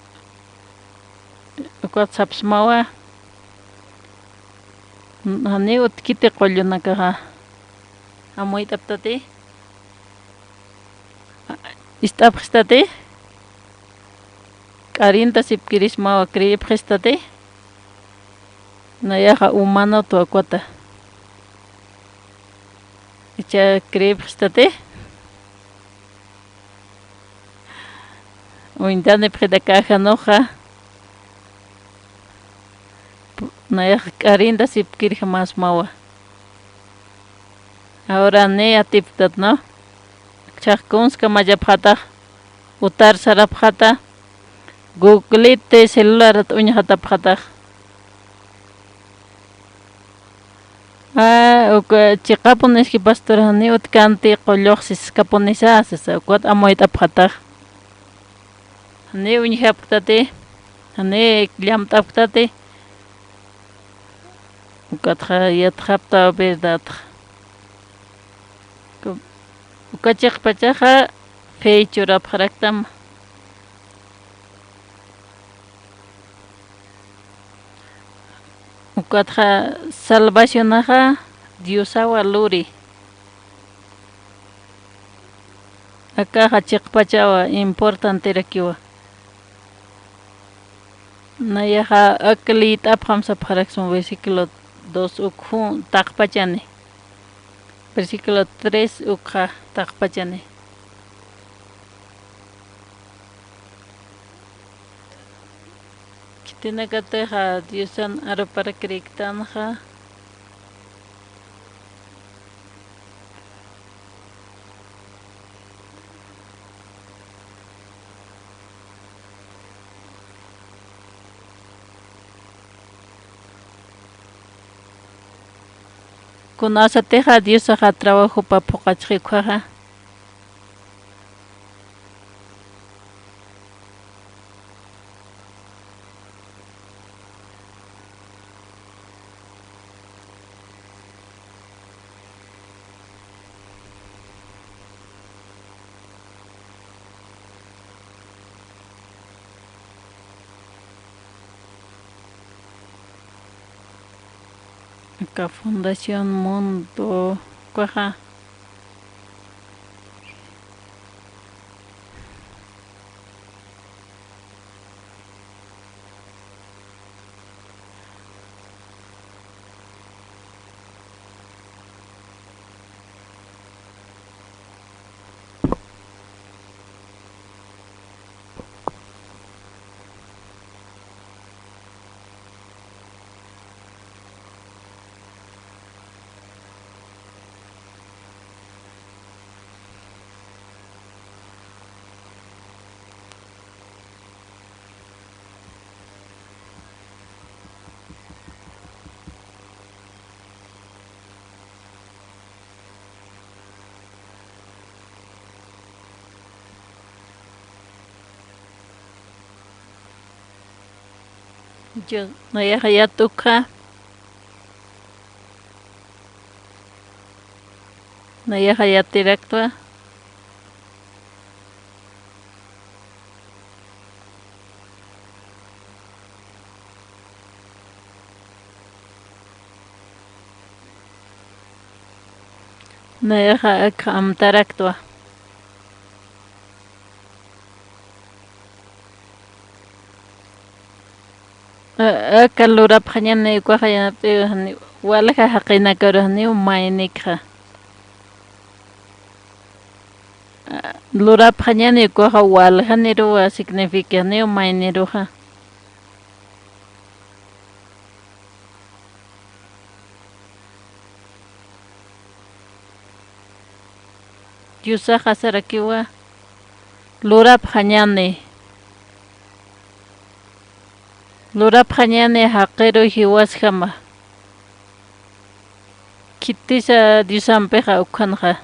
ukat sapsmawa. Janiw utjkiti qullunakaxa. Amuyt'aptati. Ist'apxistati. K'arintasipkirismawa, creepxistati. Nayaxa humanotwa ukwata. Icha creepxistati. Uñtanipxita cajanuxa. Nayaxa k'arintasipkirjamasmawa. Ahora ni atipktat, ¿no? Chhax kunska machapxatax, utar sarapxata, Googliti celularat uñxatapxatax. A, uka chiqapuniski pastor, jani utjkänti qullux siskapunisa, sasa, ukat amuyt'apxatax. Jani uñjapktati, jani llamt'apktati. Ukatxa yatxapta verdadxa. Uka, uka chiqpachaxa fe churapxaraktam. Ukatxa salvacionaxa Diosawa luri. Akaxa chiqpachawa importanterakiwa. Nayaxa ak liyt'apxam sapxaraksma versículo dos ukxa taqpachani. Versículo tres ukxa taqpachani. Khitinakatixa Diosan arupar creektanxa. Kunasatixa Diosaxa trabajopa phuqachxi ukkhaxa. Aka Fundación Mundo ukkhaxa. Nayaxa yat'ukxa. Nayaxa yatiraktwa. Nayaxa akxa amtaraktwa. A-, aka lurapxañani ukaxa yanapt'iruni, walja jaqinakaruni maynikxa. A-, lurapxañani ukaxa waljaniruwa significani mayniruxa. Diosaxa sarakiwa, lurapxañani. Lurapxañani jaqiru jiwasjama. Khitisa Diosampixa ukhanxa.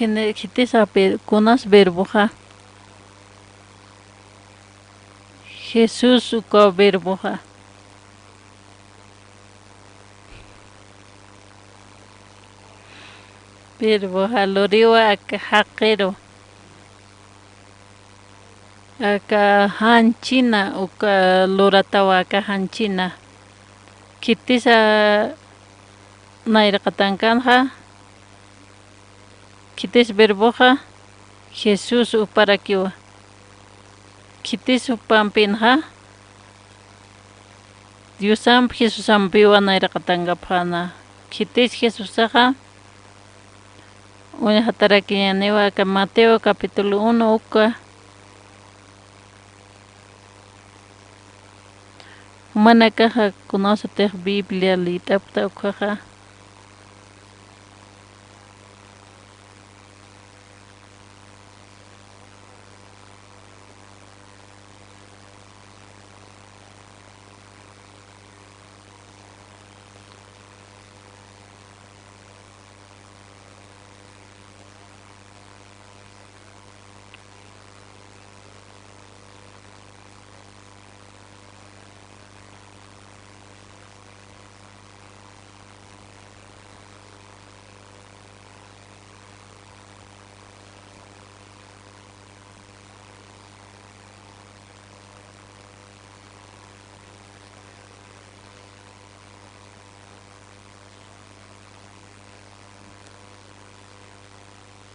Khini-, khitisa ver-, kunas verboxa? Jesús uka verboxa. Verboxa luriwa aka jaqiru. Aka janchina, uka luratawa aka janchina. Khitisa nayraqatankanxa, khitis verboxa Jesús uparakiwa. Khitis jupampinxa, Diosamp Jesusampiwa nayraqatankapxäna. Khitis Jesusaxa, uñjatarakiñaniwa aka Mateo capítulo uno uka. Jumanakaxa kunasatix Biblia liyt'apkta ukkhaxa.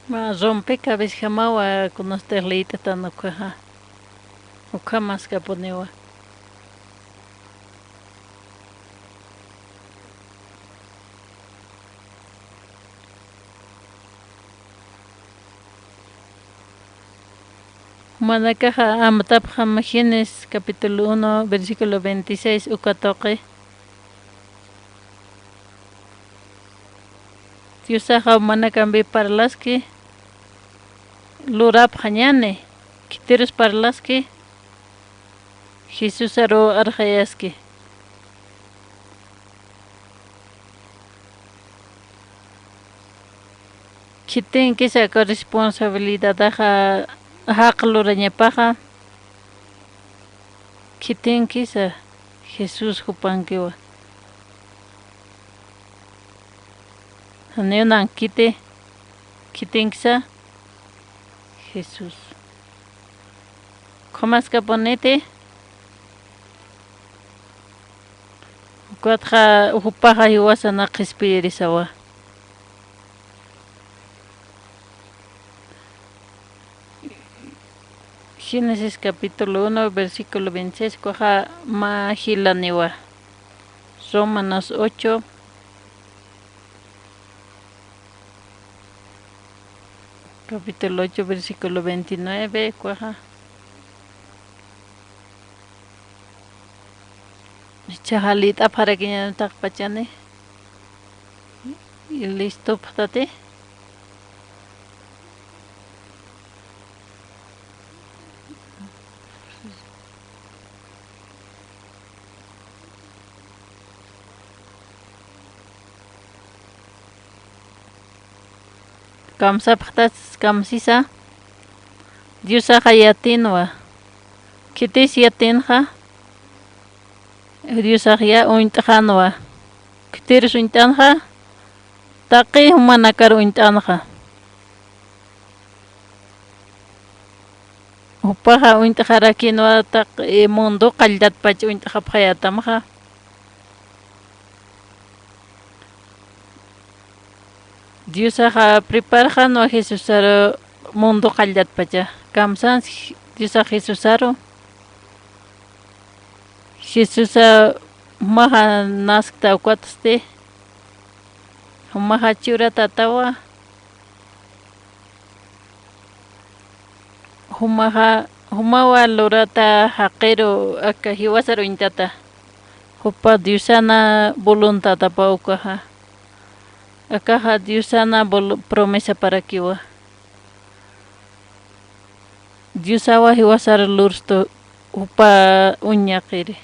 Mä rompecabezasjamawa kunastix liyt'atan ukkhaxa. Ukhamaskapuniwa. Jumanakaxa amtapxam Génesis capítulo uno, versículo veintiséis uka tuqi. Diosaxa jumanakampi parlaski, lurapxañani, khitirus parlaski, Jesusaru arxayaski. Khitinkisa aka responsabilidadaxa jaq lurañapaxa, khitinkisa Jesús jupankiwa. Janiw nankiti, khitinkisa Jesús. Ukhamaskapuniti, ukatxa jupaxa jiwasana qhispiyirisawa. Génesis capítulo uno, versículo veintiséis, ukaxa mä jilaniwa. Romanos ocho, capítulo ocho, versículo veintinueve, ukaxa. Jichhaxa lit'apxarakiñäni taqpachani. Listupxtati. Kamsapxtas, kamsisa. Diosaxa yatinwa. Khitis yatinxa, Diosax ya uñt'xänwa. Khitirus uñt'änxa, taqi jumanakar uñt'änxa. Jupaxa uñt'xarakinwa taqi mundo qalltatpach uñt'xapxayätamxa. Diosaxa preparxänwa Jesusaru mundo qalltatpacha. Kamsans Diosax Jesusaru. Jesusa jumaxa naskta ukatsti. Jumaxa churatätawa. Jumaxa, jumawa lurata jaqiru aka jiwasar uñtata. Jupa Diosana voluntadapa ukaxa. Akaxa Diosana vol-, promesaparakiwa. Diosawa jiwasar lurstu jupa uñaqiri.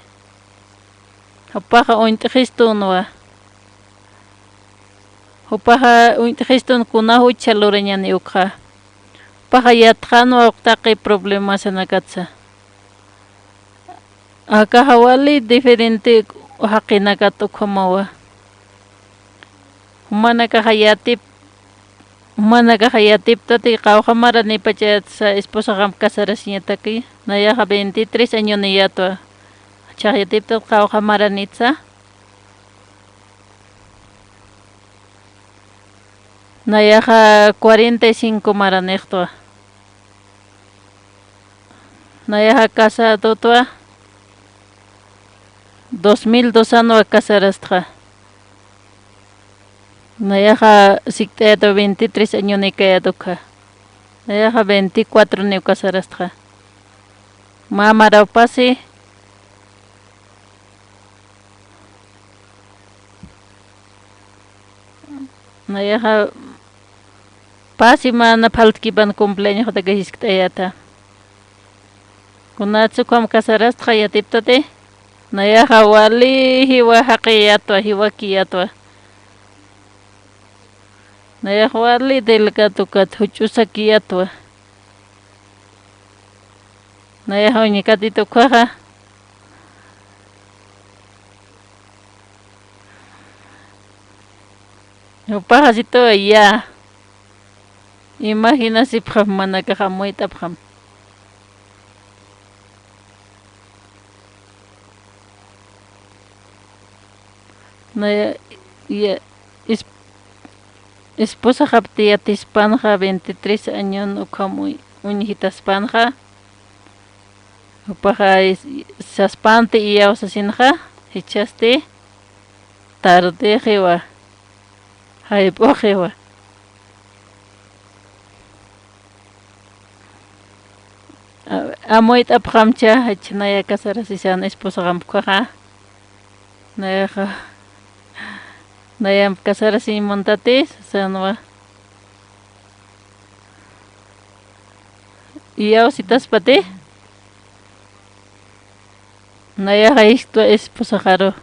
Jupaxa uñt'xistunwa. Jupaxa uñt'xistun kuna jucha lurañäni ukxa. Jupaxa yatxänwa uktaqi problemasanakatsa. Akaxa wali diferente jaqinakat ukhamawa. Jumanakaxa yatip, jumanakaxa yatiptati qawqha maranipachatsa esposaxamp casarasiñataki. Nayaxa veintitrés añoniyätwa. Jichhax yatiptat qawqha maranitsa. Nayaxa cuarenta y cinco maranixtwa. Nayaxa casadotwa, dos mil dos anwa casarastxa. Nayaxa sikt'ayätwa veintitrés añonikayät ukxa. Nayaxa veinticuatroniw casarastxa. Mä marawpasi. Nayaxa pä semana faltkipan cumpleañoxtaka jiskt'ayäta. Kunatsa ukham casarastxa yatiptati. Nayaxa wali jiwa jaqiyätwa, jiwakiyätwa. Nayaxa wali delgado kat juch'usakiyätwa. Nayaxa uñikatita ukhaxa. Jupaxa situ ya. Imaginasipxam, manakax amuyt'apxam. Naya, ya, es-, esposaxapti yatispanxa veintitrés añon ukham uñ-, uñjitaspanxa. Jupaxa is-, saspanti iyaw sasinxa, jichhasti tardexiwa, jayp'uxiwa. A-, amuyt'apxamcha, jach'a naya casarasisan esposaxamp ukhaxa. Nayaxa, nayamp casarasiñ muntati, sasanwa. Iyaw sitaspati. Nayaxa jisktwa esposaxaru.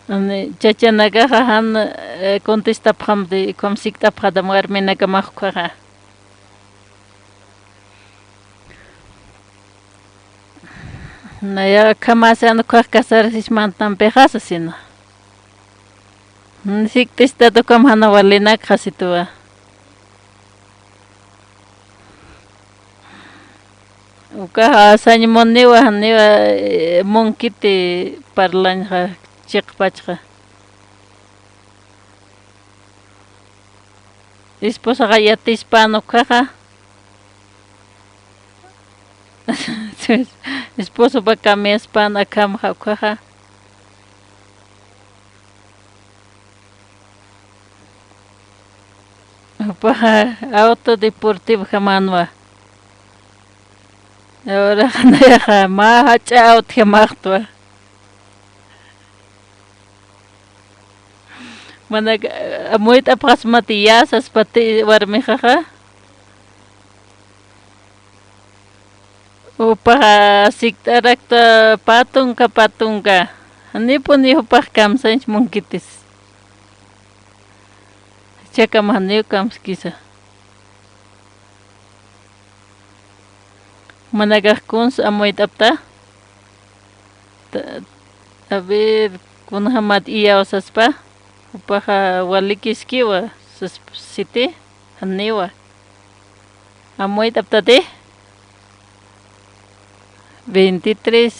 Ani, chachanakaxa jan, eh, contestapxamti, ukham sikt'apxatam warminakamax ukkhaxa. Nayax akhamäsän ukkhax casarasismäntanpixa sasina. Sikt'istat ukham jan walinakxa sitwa. Ukaxa sañ muniwa, janiwa, eh, munkiti parlañxa chiqpachxa. Esposaxa yatispän ukkhaxa. Esposopa kamiaspän akhamxa ukkhaxa. Jupaxa auto deportivojamänwa. Awraxa nayaxa mä jach'a autjamaxtwa. Manak, eh, amuyt'apxasmati ya saspati warmixaxa. Jupaxa sikt'arakta pä tunka, pä tunka. Janipuni jupax kamsañch munkitis. Jichhakama janiw kamskisa. Manakax kuns amuyt'apta. Ta-, a ver, kunjamat iyaw saspa. Jupaxa walikiskiwa sasp-, siti, janiwa. Amuyt'aptati. Veintitrés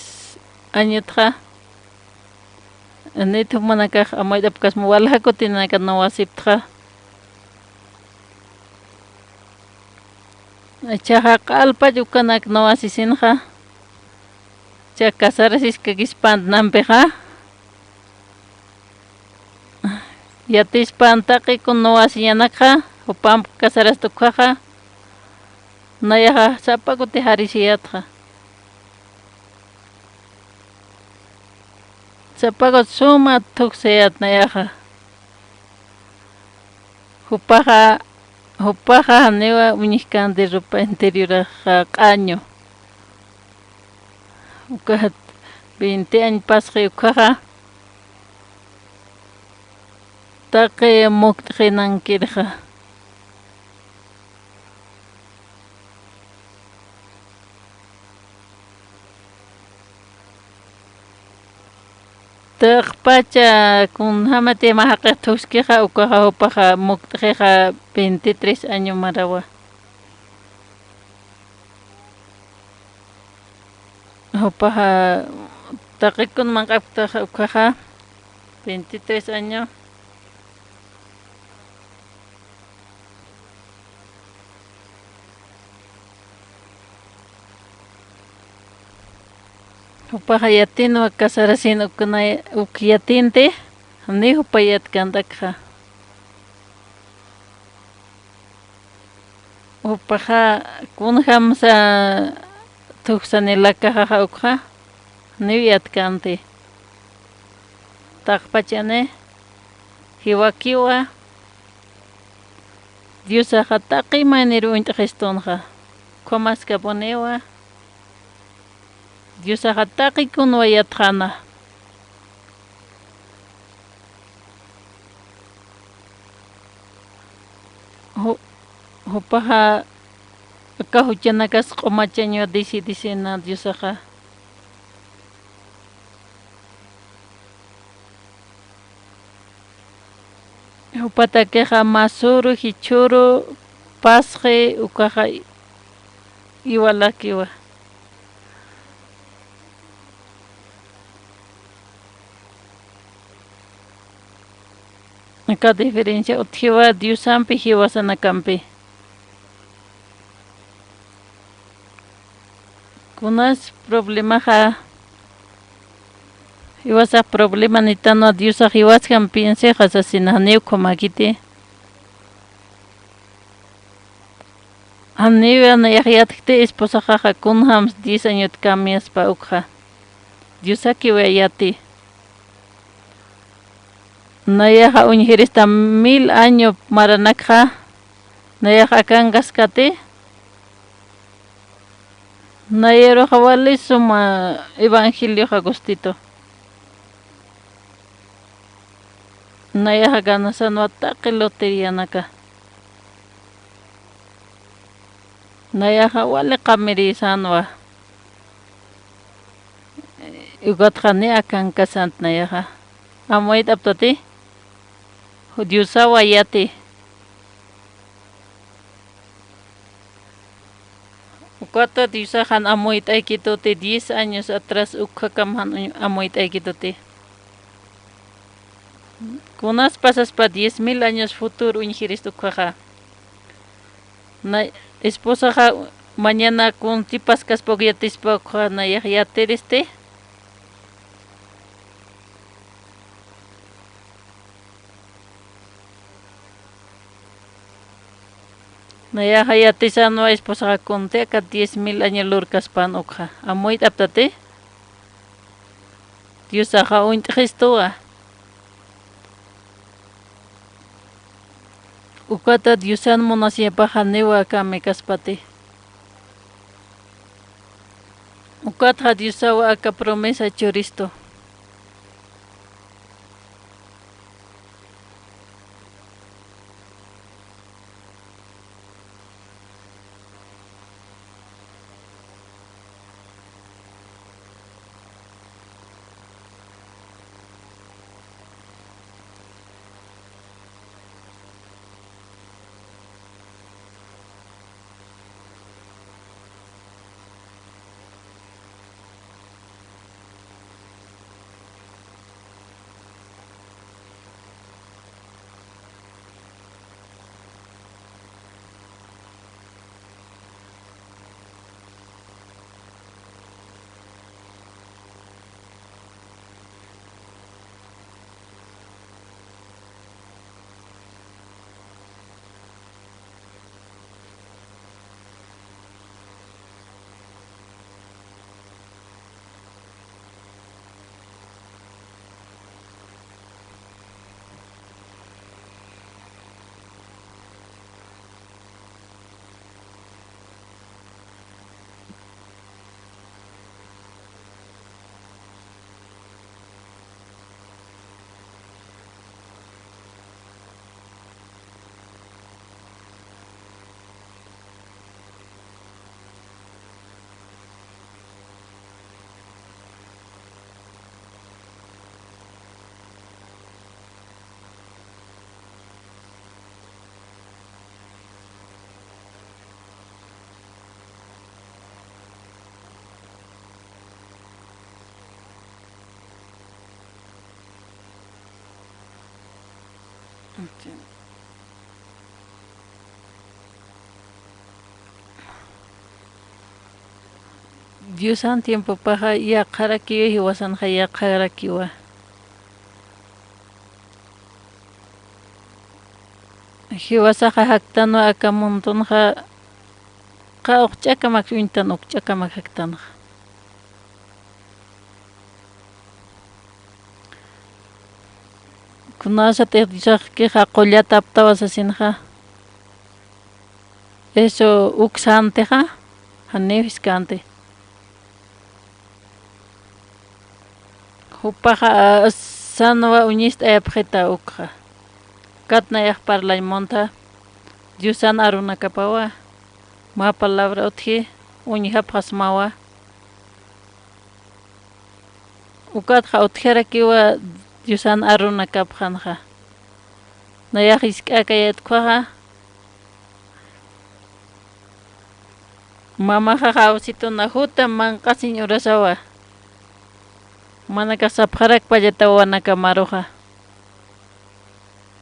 añotxa. Nit jumanakax amuyt'apkasma walja kutinaka nuwasiptxa. Jichhaxa q'alpach ukanak nuwasisinxa. Jichha casarasiskakispäntnampixa. Yatispän taqi kun nuwasiñanakxa, jupamp casarasta ukkhaxa. Nayaxa sapa kuti jarisiyätxa. Sapa kuti suma thuksayät nayaxa. Jupaxa, jupaxa janiwa uñjkänti ropa interioraxa q'añu. Ukat veinte año pasxi ukkhaxa. Taqi mukt'xinankirxa. Taqpacha kunjamati mä jaqix thuskixa, ukaxa jupaxa mukt'xixa veintitrés año marawa. Jupaxa taqikun manq'apktaxa ukaxa veintitrés año. Jupaxa yatinwa casarasin uknay, uk yatinti, ni jupa yatkantakxa. Jupaxa kunjamsa thuksanilakaxaxa ukxa, niw yatkanti. Taqpachani, jiwakiwa, Diosaxa taqi maynir uñt'xistunxa, ukhamaskapuniwa, Diosaxa taqi kunwa yatxäna. Ju-, jupaxa aka juchanakas q'umachañwa decidisina Diosaxa. Jupatakixa mä suru, jichhüru, pasxi, ukaxa iwalakiwa. Aka diferencia utjiwa Diosampi jiwasanakampi. Kunas problemaxa, jiwasax problemanitanwa Diosax jiwasjam piensexa sasina, janiw ukhamäkiti. Janiw nayax yatjkti esposaxaxa kunjams diez añot kamiaspa ukxa. Diosakiw yati. Nayaxa uñjirista mil año maranakxa, nayax akankaskati. Nayaruxa wali suma evangelioxa gustito. Nayaxa ganasanwa taqi loterianaka. Nayaxa wali qamirisanwa. Ukatxa ni akankasant nayaxa. Amuyt'aptati. Diosawa yati. Ukata Diosax jan amuyt'aykituti, diez años atrás ukkhakam jan uñ-, amuyt'aykituti. Kunas pasaspa diez mil años futuro uñjirist ukkhaxa. Na esposaxa mañana kun tipaskaspa uk yatispa ukkhaxa nayax yatiristi. Nayaxa yatisanwa esposaxa kunti aka diez mil año lurkaspan ukxa. Amuyt'aptati. Diosaxa uñt'xistuwa. Ukata Diosan munasiñapaxa janiwa kamikaspati. Ukatxa Diosawa aka promesa churistu. Diosan tiempopaxa yaqharakiwa, jiwasanxa yaqharakiwa. Jiwasaxa jaktanwa aka mundunxa, qa ukch'akamak uñtan, ukch'akamak jaktanxa. Kunasatix Diosaxkixa qullat aptawa sasinxa. Eso uk santixa, janiw jiskanti. Jupaxa sanwa uñist'ayapxita ukxa. Kat nayax parlañ munta, Diosan arunakapawa. Mä palabra utji, uñjapxasmawa. Ukatxa utjarakiwa Diosan arunakapxanxa. Nayax jisk'akayät ukkhaxa. Mamaxax awsituna jutam manq'asiñ urasawa. Manakax sapxarakpallata wawanakamaruxa.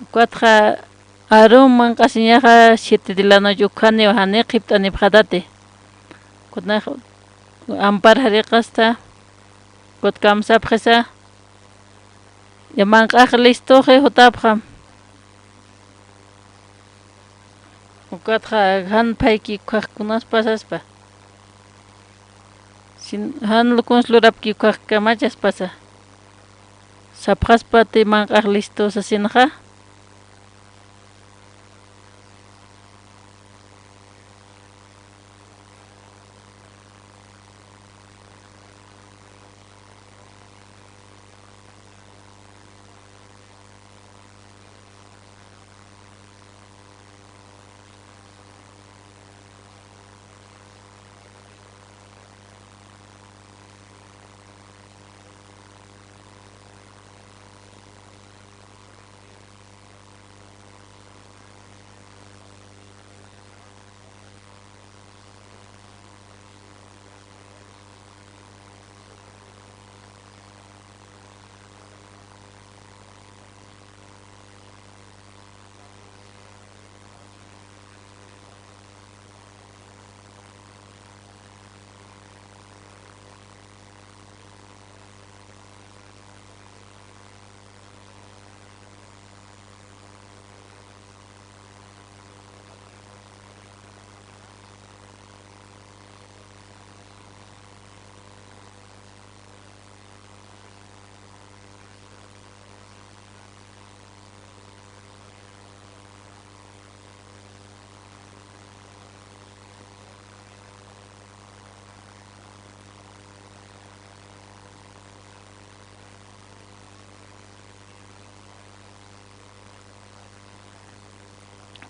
Ukatxa arum manq'asiñaxa siete de la noche ukhaniw jani qhipt'anipxatati. Kunax ampar jariqasta, kut kamsapxisa, ya manq'ax listuxi jutapxam. Ukatxa jan phayki ukkhax kunas pasaspa. Sin, jan lukuns lurapki ukkhax kamachaspasa. Sapxaspati manq'ax listu sasinxa.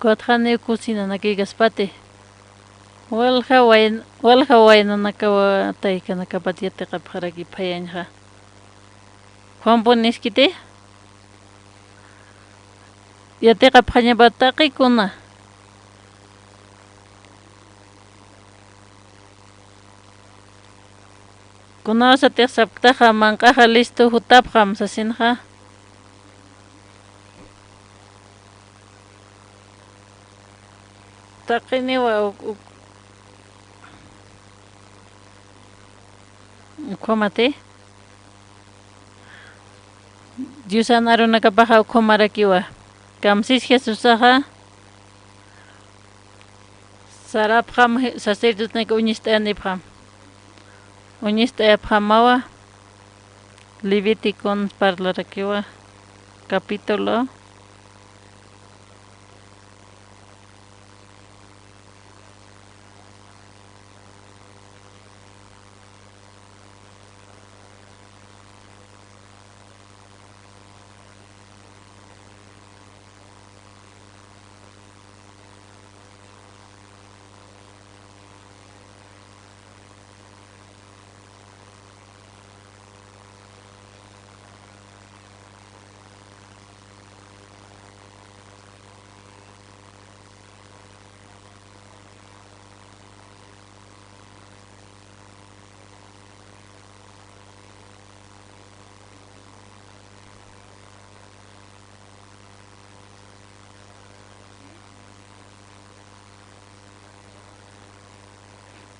Watxaniw kusinanakïkaspati. Walja wayn-, walja waynanakawa taykanakapat yatiqapxaraki phayañxa. Juanpuniskiti. Yatiqapxañapat taqikuna. Kunawsatix sapktaxa manq'axa listo jutapxam sasinxa. Taqiniwa uk-, uk-, ukhamati. Diosan arunakapaxa ukhamarakiwa. Kamsis Jesusaxa sarapxam, je-, sacerdotenaka uñist'ayanipxam. Uñist'ayapxamawa. Leviticon parlarakiwa. Capítulo.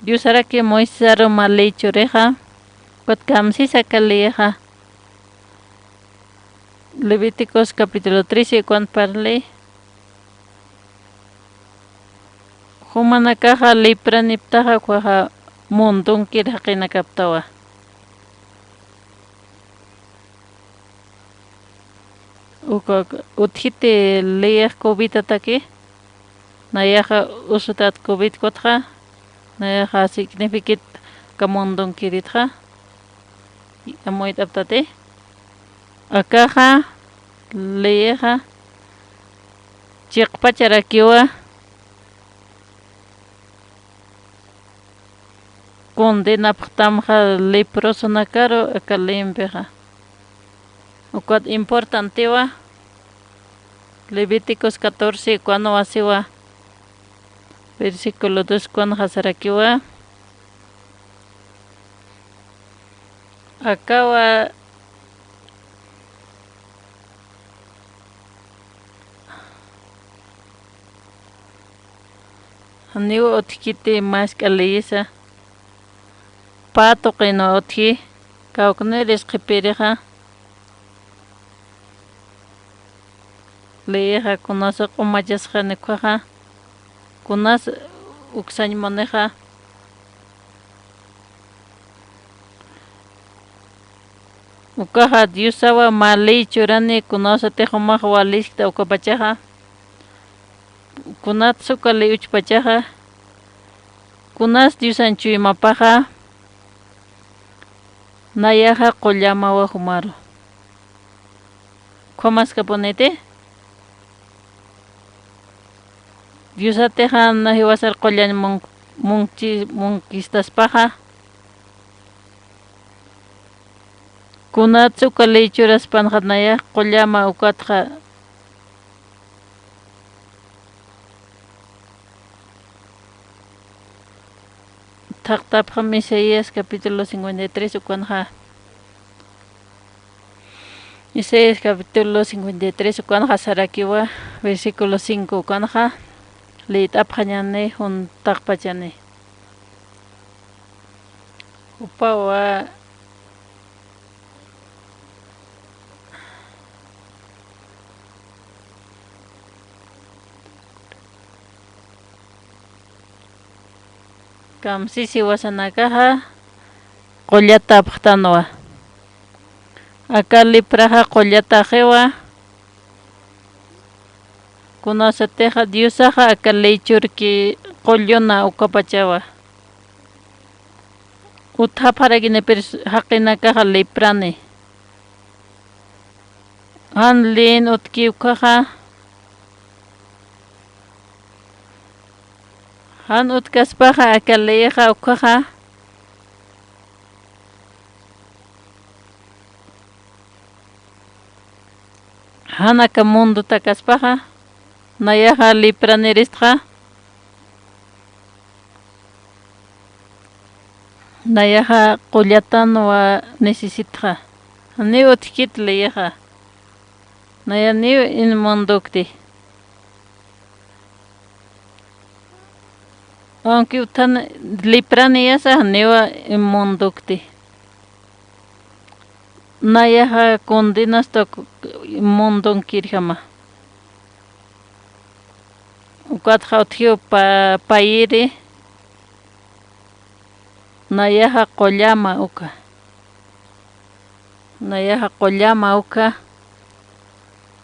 Diosaraki Moisés aruma ley churixa, ukat kamsisa aka leyixa. Levíticos capítulo trece, ukan parli. Jumanakaxa lepraniptaxa, ukaxa mundunkir jaqinakaptawa. Uka utjiti leyix covidataki, nayaxa usutat covid kutxa, nayaxa signifikit aka mundunkiritxa, amuyt'aptati. Akaxa leyixa chiqpacharakiwa. Condenapxtamxa leprosonakaru aka leyimpixa. Ukat importantiwa, Levíticos catorce, ukanwa siwa, versículo dos, ukanxa sarakiwa. Akawa Janiw utjkiti mask'a leyisa. Pä tuqinwa utji, kawkniris qhipirixa. Leyixa kunasa q'umachasxani ukkhaxa, kunas uksañ munixa. Ukaxa Diosawa mä ley churani, kunasatix jumax waliskta ukapachaxa. Kunatsa uka ley uchpachaxa, kunas Diosan chuymapaxa, nayaxa qullamawa jumaru. Ukhamaskapuniti, Diosatixa na jiwasar qullañ mun-, munchi-, munkistaspaxa, kunatsa uka ley churaspanxa nayax qullama ukatxa. Thaqtapxam Isaías capítulo cincuenta y tres ukanxa. Isaías capítulo cincuenta y tres ukanxa sarakiwa, versículo cinco ukanxa, liyt'apxañani juntaqpachani. Jupawa kamsisi jiwasanakaxa qullatapxtanwa. Aka lepraxa qullataxiwa. Kunasatixa Diosaxa aka ley churki qulluna ukapachawa. Utjapxarakinipir jaqinakaxa leprani. Jan leyin utki ukkhaxa, Jan utkaspaxa aka leyixa ukhaxa, jan aka mundo takaspaxa, nayaxa lepraniristxa, nayaxa qullatanwa necesitxa, janiw utjkit leyixa, naya niw inmundukti. Aunque utan lepraniyasa janiwa inmundukti. Nayaxa condenasta mundunkirjama. Ukatxa utjiw pa-, payiri, nayaxa qullama uka. Nayaxa qullama uka,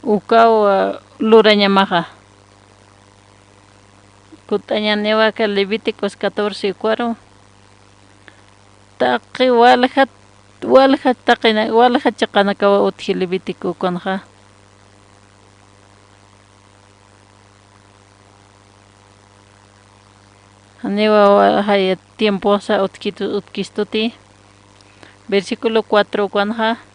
ukaw, ah, lurañamaxa. Kut'añaniwa aka Levíticos catorce ukaru. Taqi walja, walja taqina, walja chiqanakawa utji Levítico ukanxa. Janiwa wa-, jaya tiemposa utkitu-, utkistuti. Versículo cuatro ukanxa.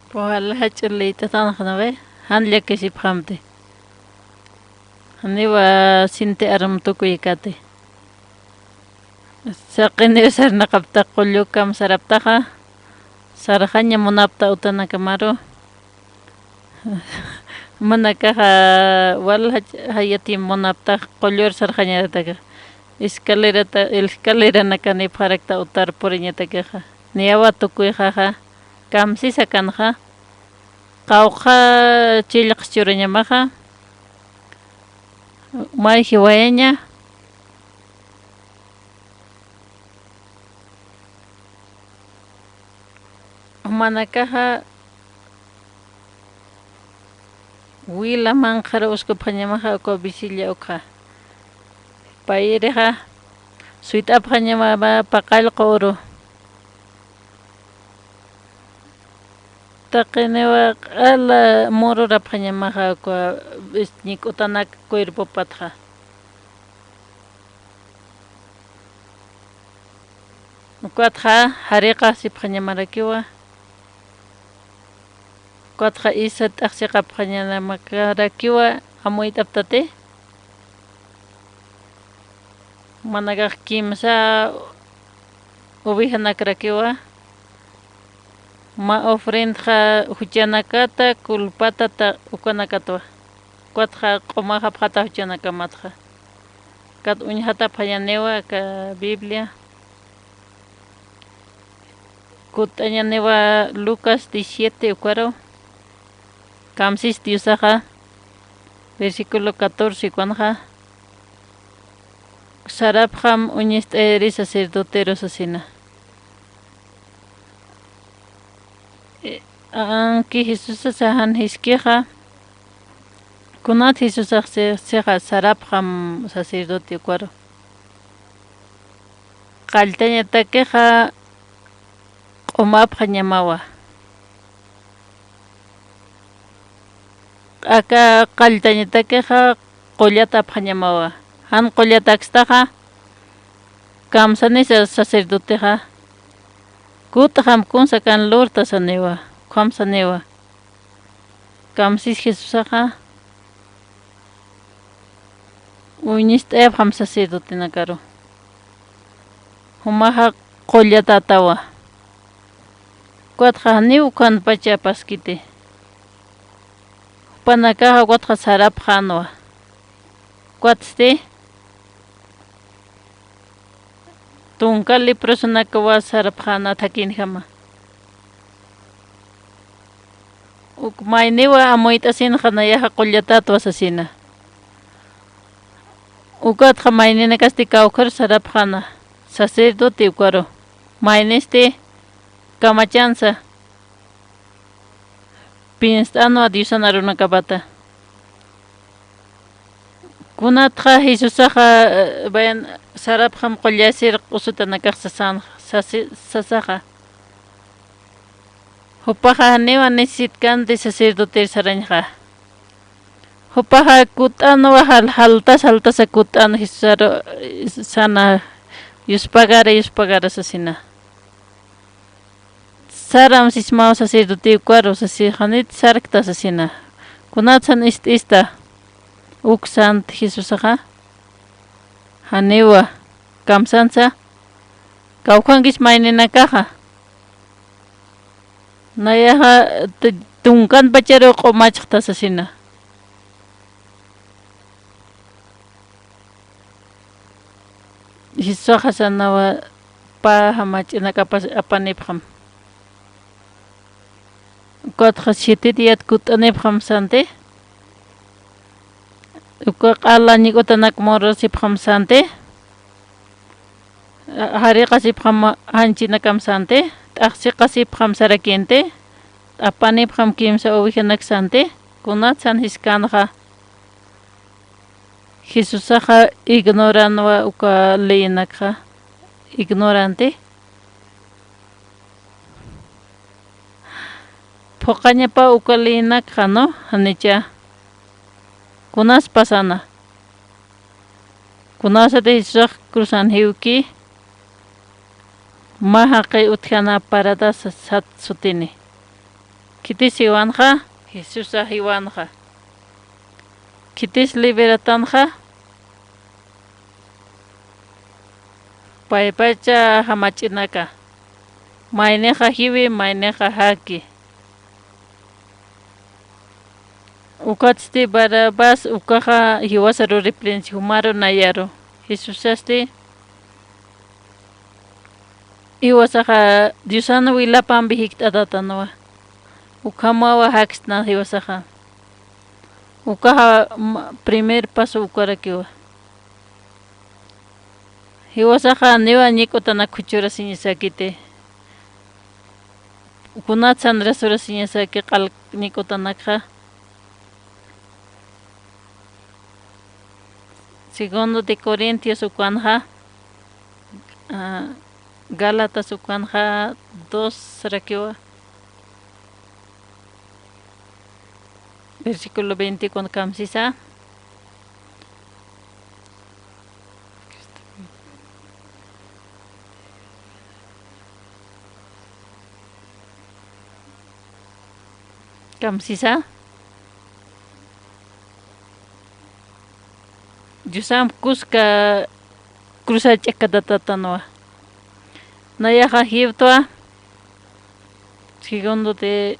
Puwal jach'u liyt'atanxnawi, jan llakisipxamti. Janiwa sinti arum tukuyikati. Saqiniw sarnaqapta qullu kamsaraptaxa, sarxaña munapta utanakamaru. Manakaxa wal jach-, jayatim munaptax qullur sarxañarataka. Escalerata, escaleranakani pharakta utar puriñatakixa. Niyawa tukuyxaxa, kamsisakanxa. Qawqha chillqs churañamaxa. May jiwayaña. Jumanakaxa wila manqhar uskupxañamaxa uka visilla ukxa. Payirixa suyt'apxañamama paqallqu uru. Taqiniwa q'ala mururapxañamaxa uka ñik'utanak cuerpopatxa. Ukatxa jariqasipxañamarakiwa. Ukatxa isa t'aqsiqapxañamakarakiwa amuyt'aptati. Manakax kimsa ovejanakrakiwa. Mä ofrendxa juchanakata, culpatata ukanakatwa. Ukatxa q'umaxapxata juchanakamatxa. Kat uñjatapxañaniwa aka Biblia. Kut'añaniwa Lucas diecisiete ukaru. Kamsis Diosaxa, versículo catorce ukanxa. Sarapxam uñist'ayiri sacerdoteru sasina. Eh, anki Jesusa saxan jiskixa, kunat Jesusax si-, sixa sarapxam sacerdote ukaru. Qalltañatakixa q'umapxañamawa. Aka qalltañatakixa qullatapxañamawa. Jan qullatakstaxa, kamsanisa sacerdotexa, kut'xam kunsa kan lurta saniwa, ukham saniwa. Kamsis Jesusaxa, uñist'ayapxam sacerdotenakaru. Jumaxa qullatatawa. Ukatxa janiw ukhanpacha apaskiti. Jupanakaxa ukatxa sarapxänwa. Ukatsti tunka leprosonakawa sarapxäna thakinjama. Uk mayniwa amuyt'asinxa nayaxa qullatätwa sasina. Ukatxa mayninakasti kawkhar sarapxäna, sacerdote ukaru. Maynisti kamachansa. Pinst'anwa Diosan arunakapata. Kunatxa Jesusaxa, eh, vayan sarapxam qullasir q'usutanakax sasan, sasi-, sasaxa. Jupaxa janiwa necesitkanti sacerdoter sarañxa. Jupaxa kut'anwa jal-, jaltas, jaltasa kut'an Jesusaru, eh, sana, yuspagara, yuspagara sasina. Saram sismaw sacerdote ukaru sasi, janit sarkta sasina. Kunatsan ist'ista uk sant Jesusaxa. Janiwa, kamsansa, kawkhankis mayninakaxa. Nayaxa, t-, tunkanpacharu q'umachxta sasina. Jesusaxa sanawa pä jamach'inakapas apanipxam. Ukatxa siete diat kut'anipxam santi. Uka q'ala ñik'utanak mururasipxam santi. Jariqasipxam janchinakam santi. T'aqsiqasipxam sarakinti. T'apanipxam kimsa ovejanak santi. Kunatsan jiskanxa. Jesusaxa ignoranwa uka leyinakxa, ignorante. Phuqañapa uka leyinakxa, ¿no? Janicha. Kunas pasana. Kunasati Jesusax cruzan jiwki. Mä jaqi utjana parada sa-, sat sutini. Khitis jiwanxa, Jesusa jiwanxa. Khitis liberatanxa, paypacha jamach'inaka. Maynixa jiwi, maynixa jaki. Ukatsti Barrabás ukaxa jiwasaru riprinsi jumaru nayaru. Jesusasti jiwasaxa Diosan wilapampi jikt'atatanwa. Ukhamawa jakstna jiwasaxa. Ukaxa ma-, primer paso ukarakiwa. Jiwasaxa niwa ñik'utanak khuchurasiñasakiti. Kunatsa rasurasiñasaki q'al ñik'utanakxa. Segundo de Corintios ukwanxa, ah, Gálatas ukwanxa dos rakiwa. Versículo veinte kun kamsisa. Kamsisa. Diosamp kuska cruzar ch'akatatatanwa. Nayaxa jiwtwa. Segundo de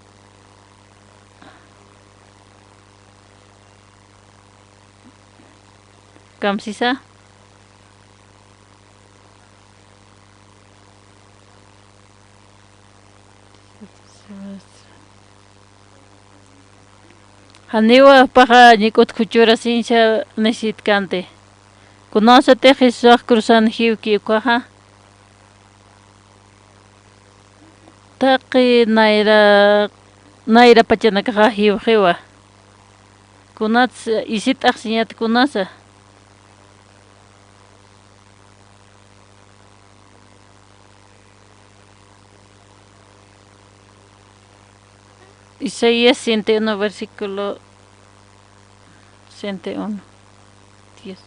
Kamsisa. Janiwa paxa ñik'ut khuchurasiñsa necesitkanti. Kunasatix Jesusax cruzan jiwki ukaxa. Taqi nayra, nayra pachanakaxa jiwxiwa. Kunats isit'axsiñat kunasa. Isaías ciento uno, versículo ciento uno, diez.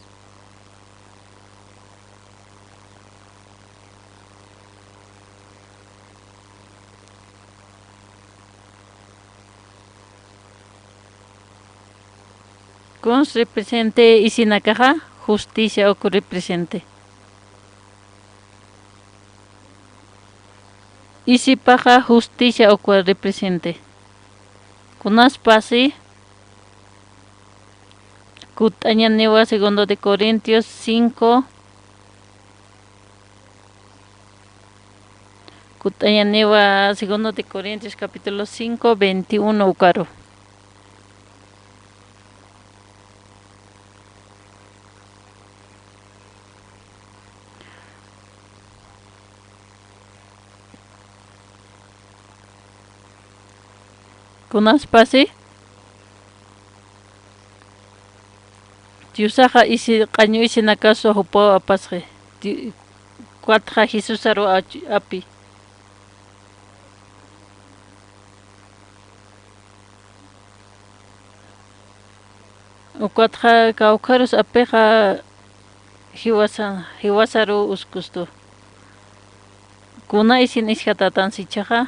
Kuns represente isinakaxa, justicia uku represente. Isipaxa justicia ukwa represente. Kunaspasi, kutt'añaniwa segundo de Corintios cinco, kutt'añaniwa segundo de Corintios capítulo cinco, veintiuno ukaru. Kunaspasi, Diosaxa isi, q'añu isinakaswa jupaw apasxi. Di-, ukatxa Jesusaru ach-, api. Ukatxa kawkharus apixa jiwasa, jiwasaru uskustu. Kuna isin iskhatätansa jichhaxa,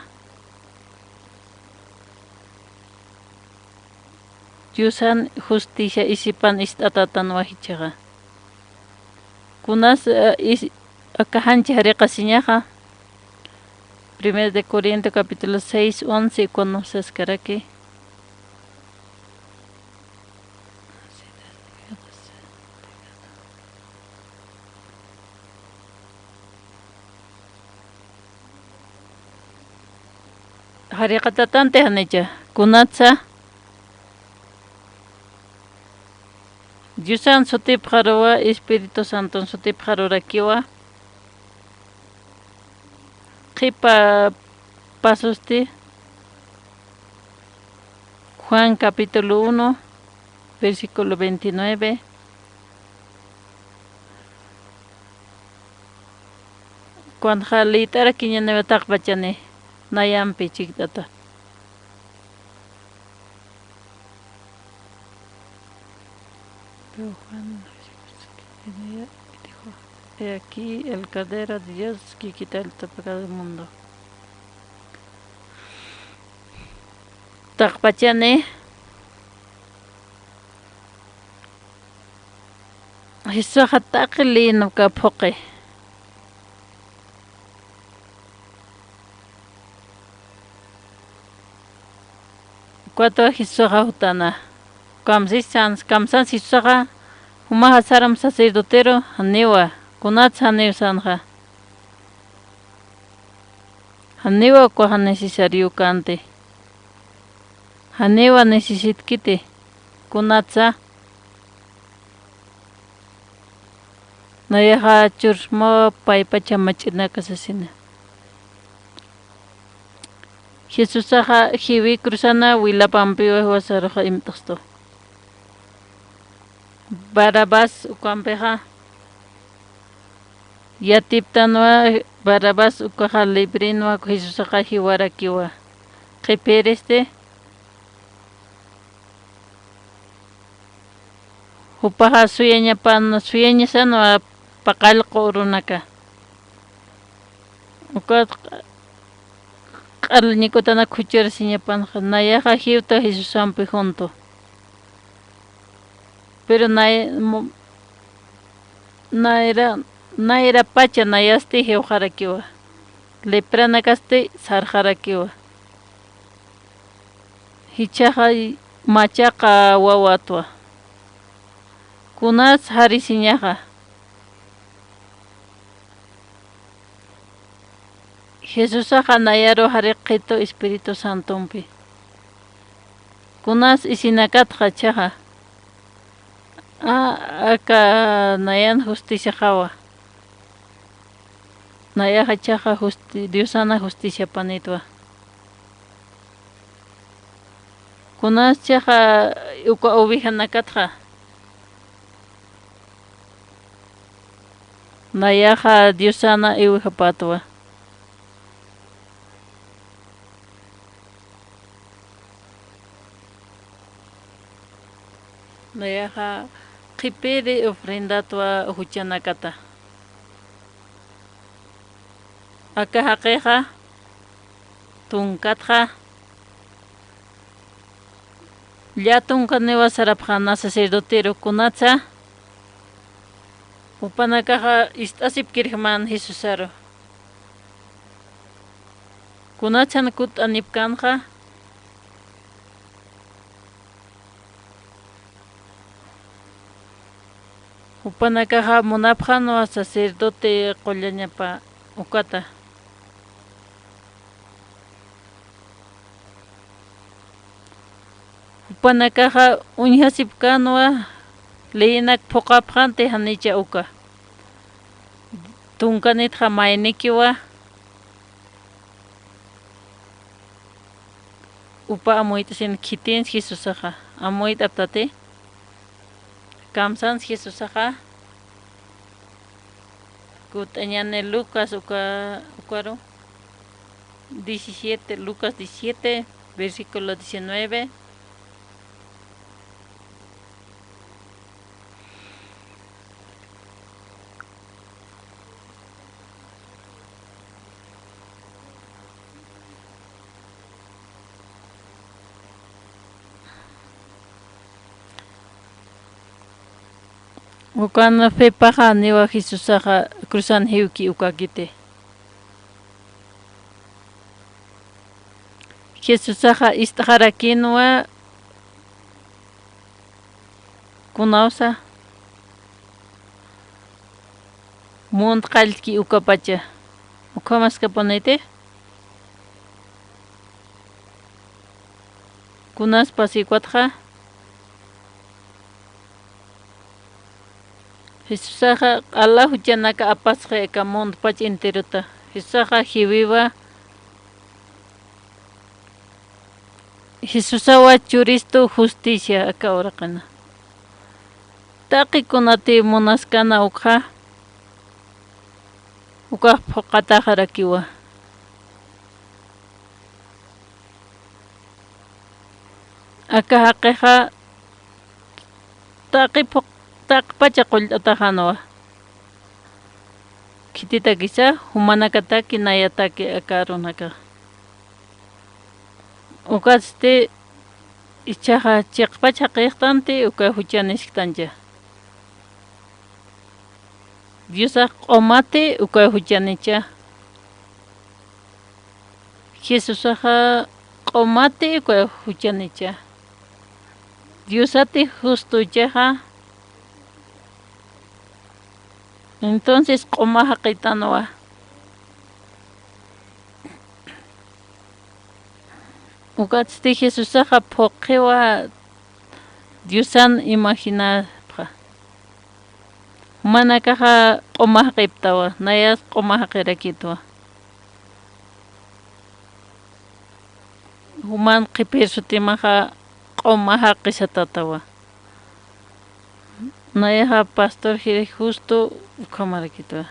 Diosan justicia isipan ist'atätanwa jichhaxa. Kunas, eh, is-, aka janchi jariqasiñaxa, Primero de Corinto capítulo seis, once, kunapsaskaraki. Jariqatätanti janicha, kunatsa Diosan sutipxaruwa, Espíritu Santon sutipxarurakiwa. Qhipa pasusti, Juan capítulo uno, versículo veintinueve. Kunxa liyt'arakiñaniwa taqpachani, nayampi chikt'ata. Pero Juan, y dijo: "He aquí el Cordero de Dios que quita el pecado del mundo". Taqpachani, Jesusaxa taqi liyinaka phuqi. Ukatwa Jesusaxa jutana. Kamsisans, kamsans Jesusaxa, jumaxa saram sacerdoteru, janiwa, kunats janiw sanxa. Janiwa ukaxa necesariukanti. Janiwa necesitkiti, kunatsa. Nayaxa churxmawa paypach jamach'inaka sasina. Jesusaxa jiwi cruzana wilapampiwa jiwasaruxa imt'xtu. Barrabás ukampixa yatiptanwa, Barrabás ukaxa librenwa, Jesusaxa jiwarakiwa. Qhipiristi jupaxa suyañapan, suyañasanwa paqallqu urunaka. Ukat q'al ñik'utanak khucharasiñapanxa, nayaxa jiwta Jesusampi juntu. Pero nay-, mo-, nayra, nayrapacha nayasti jiwxarakiwa. Lepranakasti sarxarakiwa. Jichhaxa machaqa wawatwa. Kunas jarisiñaxa. Jesusaxa nayaru jariqxitu Espíritu Santompi. Kunas isinakatxa jichhaxa. A, aka nayan justiciaxawa. Nayaxa jichhaxa justi-, Diosana justiciapanitwa. Kunas jichhaxa uka ovejanakatxa. Nayaxa Diosana iwjapatwa. Nayaxa qhipiri ofrendatwa juchanakata. Aka jaqixa tunkatxa, llä tunkaniwa sarapxäna sacerdoteru, kunatsa jupanakaxa ist'asipkirjamän Jesusaru. Kunatsan kutt'anipkänxa, jupanakaxa munapxänwa sacerdote qullañapa ukata. Jupanakaxa uñjasipkänwa leyinak phuqapxänti janicha uka. Tunkanitxa maynikiwa. Upa amuyt'asin khitinsi Jesusaxa. Amuyt'aptati. Kamsansi Jesusaxa. Kutt'añäni Lucas uka, ukaru. Diecisiete, Lucas diecisiete, versículo diecinueve. Ukan fepaxa niwa Jesusaxa cruzan jiwki ukakiti. Jesusaxa ist'xarakinwa kunawsa munt qalltki ukapacha. Ukhamaskapuniti. Kunas pasikwatxa. Jesusaxa q'ala juchanaka apasxi aka muntpach enterota. Jesusaxa jiwiwa. Jesusawa churistu justicia aka uraqina. Taqi kunati munaskana ukxa, ukax phuqataxarakiwa. Aka jaqixa taqi phuq-, taqpacha qullt'ataxänwa. Khititakisa, jumanakataki nayataki aka arunaka. Ukatsti ichhaxa chiqpach jaqixtanti uka juchanisktancha. Diosax q'umati uka juchanicha. Jesusaxa q'umati uka juchanicha. Diosati justuchaxa. Entonces q'uma jaqitanwa. Ukatsti Jesusaxa phuqiwa Diosan imaginapxa. Jumanakaxa q'uma jaqiptawa, nayas q'uma jaqirakitwa. Juman qhipir sutimaxa q'uma jaqisatatawa. Nayaxa pastor Jiri Justo ukhamarakitwa.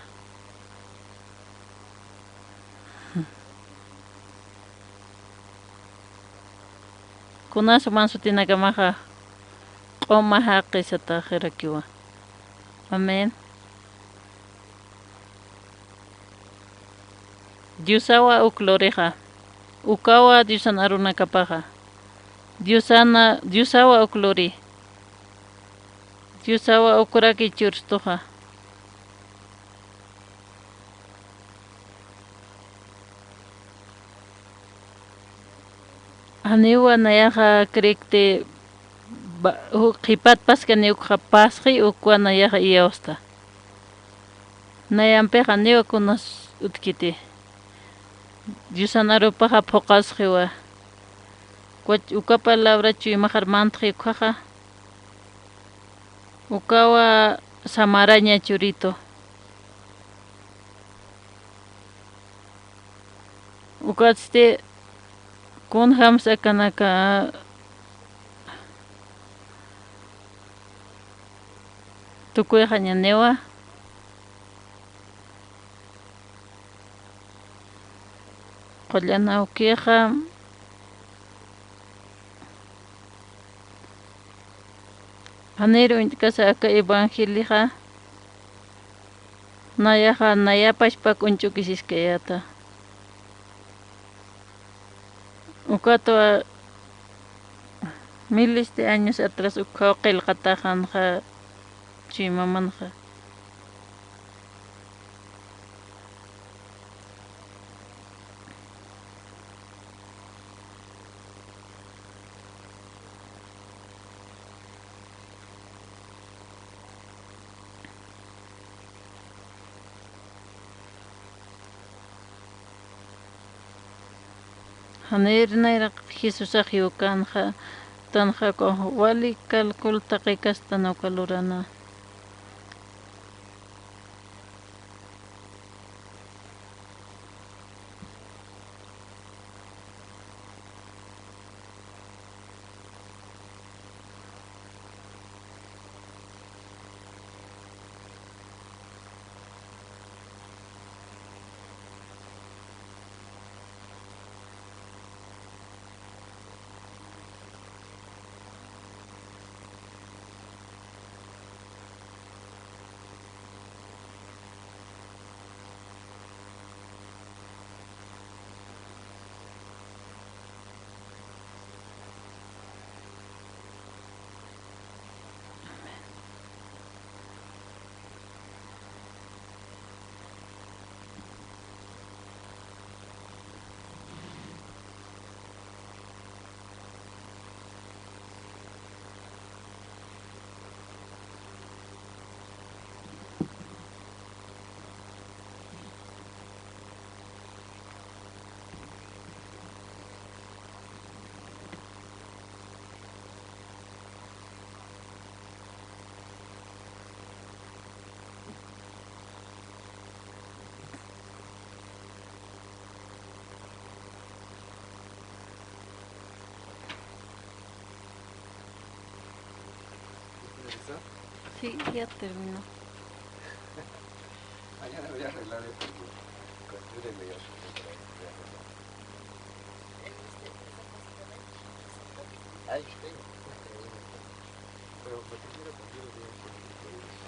Kunas juman sutinakamaxa q'uma jaqisataxirakiwa. Amén. Diosawa uk lurixa, ukawa Diosan arunakapaxa. Diosana, Diosawa uk luri. Diosawa ukraki churstuxa. Janiwa nayaxa creekti ba-, ju-, qhipat paskani ukxa pasxi ukwa nayaxa iyawsta. Nayampixa janiwa kunas utjkiti. Diosan arupaxa phuqasxiwa. Uka, uka palabra chuymaxar mantxi ukhaxa. Ukawa samaraña churitu. Ukatsti kunjams akanaka tukuyxañaniwa. Qullan awkixa janir uñt'kasa aka evangelixa, nayaxa nayapachpa k'uñch'ukisiskayäta. Ukatwa miles de años atrás ukkhaw qillqataxanxa chuymamanxa. Janir nayraq Jesusax jiwkänxa, tanxa wali calcul taqikastan uka lurana. Sí, ya terminó. Mañana voy a arreglar esto. Ayúdenme ya. Ay, usted. Pero platíquelo conmigo, bien, con el periodista.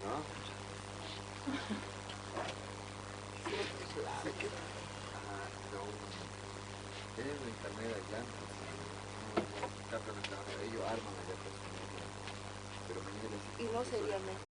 ¿No? Sí, que, ajá, no. Tienen el internet allá, entonces, no, no, está conectado. Ellos arman allá, pues, pero mañana sí. Y no sería mejor.